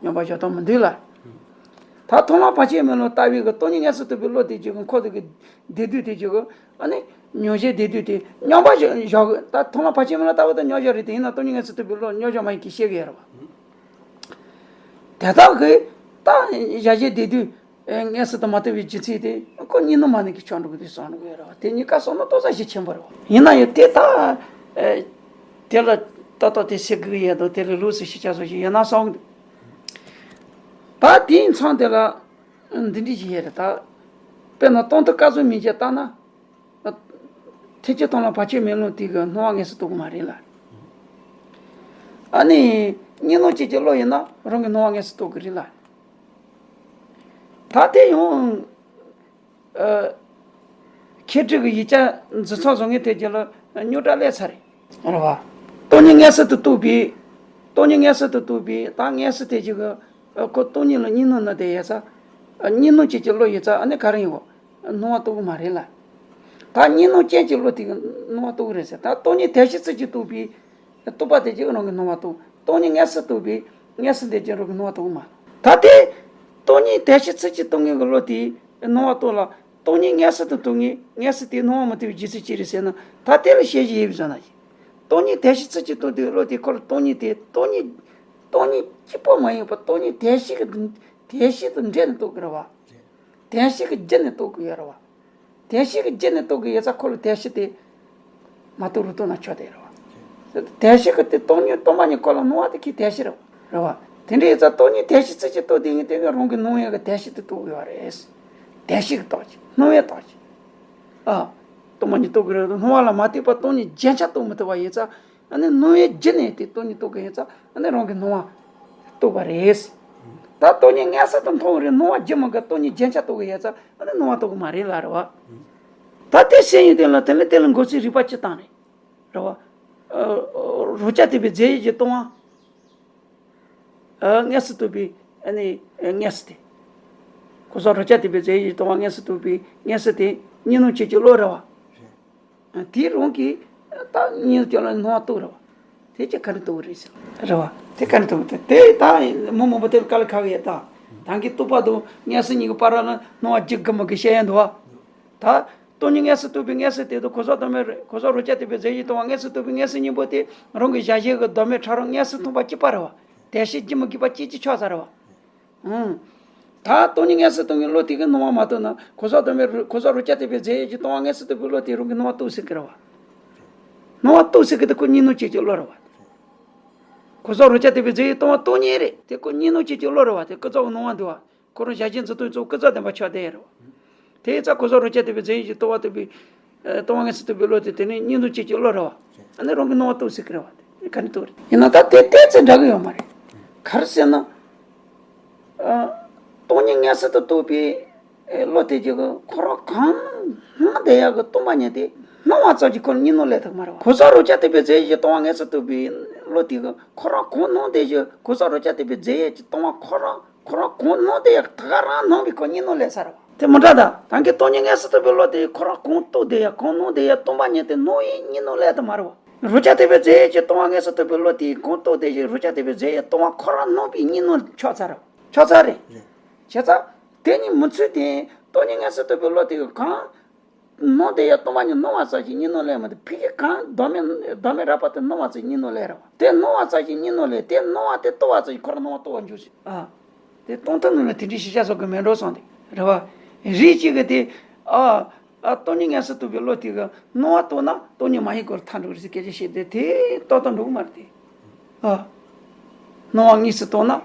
སྙོམས་པར་བཞག་སྟངས་མི་འདུག་ལ། ད་མཐོང་ལམ་བར་ཆད་མེད་ལ་ལྟ་བའི་གི་སྟོང་ཉིད་མངོན་སུམ་རྟོགས་པའི་བློ་དེ་ཅིག་གི་འཁོར་དུ་གི་བདེ་སྡུག་དེ་ཅིག་གི་ཨ་ནི་མྱོང་བྱའི་བདེ་སྡུག་དེ་སྙོམས་པར་བཞག་བཞག་གི། ད་མཐོང་ལམ་བར་ཆད་མེད་ལ་ལྟ་བ་དང་མྱོང་བྱ་རེད། དེ་ཡིན་ན་སྟོང་ཉིད་མངོན་སུམ་རྟོགས་པའི་བློ་མྱོང་བྱ་མ་ཡིན་གི་ཤེས་གི་ཡོད་རེད་བ། དེ་དག་གི་ད་གཞལ་བྱའི་བདེ་སྡུག་མངོན་སུམ་དུ་མ་རྟོགས་པའི་རྒྱུ་མཚན་དེ་ཁོ་གཉིས་སྣང་མ་ནུབ་ཀྱི་ཆགས་འགྲོ་གི་དེ་གསུང་གི་ཡོད་རེད་བ། དེ་གཉིས་ཀ་བསམ་མནོ་གཏོང་ས་ཞིག་ཆེན་པོ་རེད་བ། ཡིན་ན་ཡང་དེ་ད་དེ་ལ་ཏག་ཏག་དེ་ཟེར་གི་ཡོད་དོ། དེ་ལ་ལུགས་སུ་ཤེས་བྱ་སོགས་ཤིག་ཡོད་ན་བསམ་གི་འདུག་ད་དེའི་མཚམས་དེ་ལ། འདི་འདྲ་ཞིག་ཡོད་རེད་ད། དཔེར་ན་སྟོང་ཐུན་སྐབས་སུ་མིན་གྱི་ལྟ་ན། ཐེག་ཆེན་སྟོང་ལ་བར་ཆད་མེད་ལུགས་དེ་གི་སྣང་བ་དངོས་སུ་རྟོགས་ཀྱི་མ་རེད་ལ། ཨ་ནི་གཉིས་སྣང་ཅན་གྱི་བློ་ཡིན་ན་རང་གི་སྣང་བ་དངོས་སུ་རྟོགས་ཀྱི་རེད་ལ། ད་དེ་ཡང་། ཨ། མཁས་གྲུབ་ཀྱི་ཡིག་ཆ་འཛིན་མཚམས་བཟོ་མཁན་དེ་རྒྱུད་ལ་རྙོག་དྲ་སླེབས་ཚར་རེད། རེད་བ། སྟོང་ཉིད་དངོས་སུ་དུ་རྟོགས་པའི། སྟོང་ཉིད་དངོས་སུ་དུ་རྟོགས་པའི་ད་དངོས་སུ་དེ་རྒྱུད་ཀྱི་ཁོ་སྟོང་ཉིད་ལ་གཉིས་སྣང་ན་དེ་ཡོད་ས། གཉིས་སྣང་ཅན་གྱི་བློ་ཡོད་ས་ཨ་ནི་ག་རེ་ཡིན་གོ། སྣང་བ་རྟོགས་ཀྱི་མ་རེད་ལ། ད་གཉིས་སྣང་ཅན་གྱི་བློ་དེ་གི་སྣང་བ་རྟོགས་ཀྱི་རེད་ཟེར། ད་སྟོང་ཉིད་དོན་གཞི་ཚུལ་གྱིས་རྟོགས་པའི་རྟོག་པ་དེ་རྒྱུད་ཀྱི་རང་གི་སྣང་བ་རྟོགས། སྟོང་ཉིད་དངོས་སུ་རྟོགས་པའི་དངོས་སུ་དེ་རྒྱུད་རང་གི་སྣང་བ་རྟོགས་ཀྱི་མ་རེད། ད་དེ་སྟོང་ཉིད་དོན་གཞི་ཚུལ་གྱིས་རྟོགས་མཁན་གྱི་བློ་དེའི་སྣང་བ་རྟོགས་ལ། སྟོང་ཉིད་དངོས་སུ་དུ་རྟོགས་མཁན་དངོས་སུ་དེའི་སྣང་བ་མི་རྟོགས་པའི་རྒྱུ་མཚན་ཅི་རེད་ཟེར་ན། ད་དེ་ལ་དཔྱད་གཞི་ཡོད་པའི་བཟོ་ན། སྟོང་ཉིད་དོན་གཞི་ཚུལ་གྱིས་རྟོགས་དུས་བློ་དེ་ཁོ་ལ་སྟོང་ཉིད་དེ་སྟོང་ཉིད། སྟོང་ཉིད་གཅིག་པོ་མ་ཡིན་པར་སྟོང་ཉིད་དོན་གཞི་གི་དོན་གཞི་དུ་འདྲེས་ནས་རྟོགས་ཀྱི་རེད་བ། དོན་གཞི་གི་རྒྱུད་ནས་རྟོགས་ཀྱི་ཡོད་རེད་བ། དོན་གཞི་གི་རྒྱུད་ནས་རྟོགས་ཀྱི་ཡོད་ཙང་ཁོ་ལ་དོན་གཞི་དེ་མ་རྟོགས་རུ་རྟོགས་ན་ཆོག་དེ་རེད་བ། དོན་གཞི་གི་དེ་སྟོང་ཉིད་སྟོང་པ་ཉིད་ཁོ་ལ་སྣང་བ་དེ་ཁོའི་དོན་གཞི་རེད་བ། རེད་བ། དེ་འདྲ་ཡོད་ཙང་སྟོང་ཉིད་དོན་གཞི་ཚུལ་གྱིས་རྟོགས་དེ་ཡིན་དེ་གི་རང་གི་སྣང་བའི་གི་དོན་གཞི་དེ་རྟོགས་ཡོད་རེད། དོན་གཞི་གི་རྟོགས་ཀྱི་སྣང་བའི་རྟོགས་ཀྱི། ཨ། སྟོང་པ་ཉིད་རྟོགས་ཀྱི་རེད། སྣང་བ་ལ་མ་ལྟོས་པར་སྟོང་ཉིད་རྒྱུན་ཆགས་རྟོགས་མི་ཐུབ་པ་ཡིན་ཙང་། ཨ་ནི་སྣང་བའི་རྒྱུད་ནས་དེ་སྟོང་ཉིད་རྟོགས་ཀྱི་ཡིན་ཙང་ཨ་ནི་རང་གི་སྣང་བ་རྟོགས་པ་རེད། ད་སྟོང་ཉིད་དངོས་སུ་དུ་མཐོང་བའི་རིང་སྣང་བ་རྒྱུན་མི་འགག་སྟོང་ཉིད་རྒྱུན་ཆགས་རྟོགས་ཀྱི་ཡོད་ཙང་ཨ་ནི་སྣང་བ་རྟོགས་ཀྱི་མ་རེད་ལ་རེད་བ། ད་དེ་སེམས་ཡོད་དེ་ལ་དེ་ལ་དེ་ལ་འགོད་ཚུལ་རིགས་པ་སྤྱི་དང་རེད། རེད་བ། ཨ། རོ་ཅན་དེ་བའི་རྫས་ཡོད་ཀྱི་སྟོང་བ། ཨ། དངོས་སུ་རྟོགས་པའི་ཨ་ནི་དངོས་སུ་དེ། གོ་ས་རོ་ཅན་དེ་བའི་རྫས་ཡོད་ཀྱི་སྟོང་བ་དངོས་སུ་རྟོགས་པའི་དངོས་སུ་དེ་གཉིས་སྣང་ཅན་གྱི་བློ་རེད་བ། དེའི་རང་གིས་ད་གཉིས་སྐྱོན་ལ་སྣང་བ་རྟོགས་རེད་བ། དེ་ཅི་ག་རེ་རྟོགས་རེད་ཟེར། རེད་བ། དེ་ག་རེ་རྟོགས་དེ་དེ་ད་མི་མང་པོ་དེ་ལ་དཀའ་ལས་ཁག་གི་ཡོད་ད། ད་གིན་རྟོག་པ་དང་དངོས་སུ་གཉིས་ཀྱི་བར་ལ་སྣང་བ་རྒྱུད་དགུ་མི་དགུ་བཤད་ཡ་འདུག་བ། ད་སྟོང་ཉིད་དངོས་སུ་རྟོགས་པའི་དངོས་སུ་དེ་དང་གོ་ས་དོན་མེད་རེད། གོ་ས་རོ་ཅན་དེ་བའི་རྫས་ཡོད་སྟོང་བ་དངོས་སུ་རྟོགས་པའི་དངོས་སུ་གཉིས་པོ་དེ་རང་གི་གཞལ་བྱའི་གི་གདོད་མའི་ཕྲ་རགས་དངོས་སུ་མཐོང་བ་གཅིག་པ་རེད་བ། དོན་གཞི་རྒྱུན་མི་འགག་པ་གཅིག་གཅིག་ཆགས་ཚར་རེད་བ། ཨང་། ད་སྟོང་ཉིད་དངོས་སུ་རྟོགས་པའི་བློ་དེ་གི་སྣང་བ་མ་རྟོགས་ན་གོ་ས་དོན་མེད་རེད། གོ་ས་རོ་ཅན་དེ་བའི་རྫས་ཡོད་ཀྱི་སྟོང་བ་དངོས་སུ་རྟོགས་པའི་བློ་དེ་རང་གི་སྣང་བ་རྟོགས་སྲིད་ཀྱི་རེད་བ། སྣང་བ་རྟོགས་སྲིད་ཀྱི་དེ་ཁོ་གཉིས་སྣང་ཅན་གྱི་བློ་རེད་བ། གོ་ས་རོ་ཅན་དེ་བའི་རྫས་ཡོད་སྟོང་བ་སྟོང་ཉིད་རེད་དེ་ཁོ་གཉིས་སྣང་ཅན་གྱི་བློ་རེད་བ། དེ་ཀུན་རྫོབ་ཀྱི་སྣང་བ་འདུག་བ། ཁོ་རང་གཞལ་བྱའི་འཛིན་སྟངས་གཙོ་བོ་ཀུན་རྫོབ་བདེན་པ་ཆགས་བསྡད་ཡོད་རེད་བ། དེ་ཡིན་ཙང་གོ་ས་རོ་ཅན་དེ་བའི་རྫས་ཡོད་ཀྱི་སྟོང་བ་རྟོགས་པའི། ཨ། སྟོང་བ་དངོས་སུ་རྟོགས་པའི་བློ་དེ་དེ་ནི་གཉིས་སྣང་ཅན་གྱི་བློ་རེད་བ། ཨ་ནི་རང་གི་སྣང་བ་རྟོགས་སྲིད་ཀྱི་རེད་བ། དེ་ག་ནས་རྟོགས་རེད། ཡིན་ན་ད་དེ་ཏོག་ཙམ་འདྲ་གི་ཡོད་མ་རེད། ག་རེ་ཟེར་ན། ཨ། སྟོང་ཉིད་དངོས་སུ་དུ་རྟོགས་པའི་བློ་དེ་རྒྱུད་ཀྱི་ཁོ་རང་གང་སྣང་བསྡད་ཡག་གི་སྟོང་པ་ཉིད་དེ་སྣང་བ་ཙམ་གྱིས་ཁོ་གཉིས་སྣང་ལས་ཐུབ་མ་རེད་བ། གོ་ས་རོ་ཅན་དེ་བའི་རྫས་ཡོད་ཀྱི་སྟོང་བ་དངོས་སུ་རྟོགས་པའི་བློ་དེ་གི་ཁོ་རང་གང་སྣང་བསྡད་ཡག་གོ་ས་རོ་ཅན་དེ་བའི་རྫས་ཡོད་ཀྱི་སྟོང་བ་ཁོ་རང་ཁོ་རང་གང་སྣང་བསྡད་ཡག་ད་ག་རང་སྣང་བས་ཁོ་གཉིས་སྣང་ལས་ཚར་བ། དེ་མི་འདྲ་ད། ད་གིན་སྟོང་ཉིད་དངོས་སུ་རྟོགས་པའི་བློ་དེ་ཁོ་རང་གང་རྟོགས་བསྡད་ཡག་གང་སྣང་བསྡད་ཡག་སྟོང་པ་ཉིད་དེ་སྣང་བས་གཉིས་སྣང་ལས་ཐུབ་མ་རེད་བ། རོ་ཅན་དེ་བའི་རྫས་ཡོད་ཀྱི་སྟོང་བ་དངོས་སུ་རྟོགས་པའི་བློ་དེ་གང་རྟོགས་བསྡད་ཡག་རོ་ཅན་དེ་བའི་རྫས་ཡོད་སྟོང་བ་ཁོ་རང་སྣང་བས་གཉིས་སྣང་ཆགས་ཚར་བ། ཆགས་ཚར་རེད། བྱས་ཙང་དེ་གཉིས་མི་ཚུལ་དེ་སྟོང་ཉིད་དངོས་སུ་རྟོགས་པའི་བློ་དེ་གང་སྣང་བསྡད་ཡག་སྟོང་པ་ཉིད་སྣང་བ་ཙམ་གྱིས་གཉིས་སྣང་ལས་མ་གཏོགས་ཕ་གི་གང་གདོད་མའི་གདོད་མའི་རགས་པ་དེ་སྣང་བ་ཙམ་གྱིས་གཉིས་སྣང་ལས་རེད་བ། དེ་སྣང་བ་ཙམ་གྱིས་གཉིས་སྣང་ལས་དེ་སྣང་བ་དེ་རྟོགས་པ་ཙམ་གྱིས་ཁོ་རང་སྣང་བ་རྟོགས་པར་འགྱུར་ཞིང་། ཨ། དེ་སྟོང་ཐུན་ནང་ལ་དེ་འདྲའི་ཤེས་བྱ་སོགས་ཀྱི་མེད་འགྲོ་སོང་དེ་རེད་བ། རིགས་གཅིག་གི་དེ། ཨ། ཨ། སྟོང་ཉིད་དངོས་སུ་རྟོགས་པའི་བློ་དེ་གི་སྣང་བ་རྟོགས་ན་སྟོང་ཉིད་མ་ཡིན་སྐོར་ཐལ་འགྲོ་གི་རེད་ཟེར་སྐད་ཆ་བཤད་དེ་དེ་ཏག་ཏག་འགྲོ་གི་མ་རེད་དེ། ཨ། སྣང་བ་དངོས་སུ་རྟོགས་ན་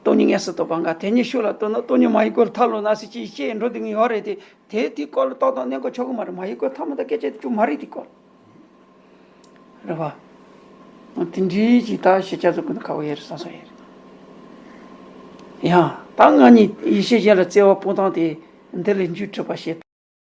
སྟོང་ཉིད་དངོས་སུ་རྟོགས་པ་འགའ། དེ་ཉིད་ཤུགས་ལ་རྟོགས་ན་སྟོང་ཉིད་མ་ཡིན་སྐོར་ཐལ་ལོ་ན་ཟེར་ཅིག་བཤད་འགྲོ་བསྡད་ཀྱི་ཡོད་རེད་དེ། དེ་དེའི་སྐོར་ལ་ཏག་ཏག་གནས་འགོ་ཆོག་གི་མ་རེད། མ་ཡིན་སྐོར་ཐལ་མོ་དང་སྐད་ཆ་དེ་ཅུང་མ་རེད་དེ་སྐོར། རེད་བ། དེ་འདྲའི་ཅིག་ད་ཤེས་བྱ་ཚོ་ཀུན་ཏུ་ཁག་པོ་ཡོད་རེད་བསམ་སོང་ཡོད་རེད། ཡང་ད་ང་གཉིས་ཡེ་ཤེས་གཞན་ལ་བརྩེ་བ་སྤོང་སྟངས་དེ་འདི་ལས་རྒྱུ་གྲུབ་པ་ཞེས།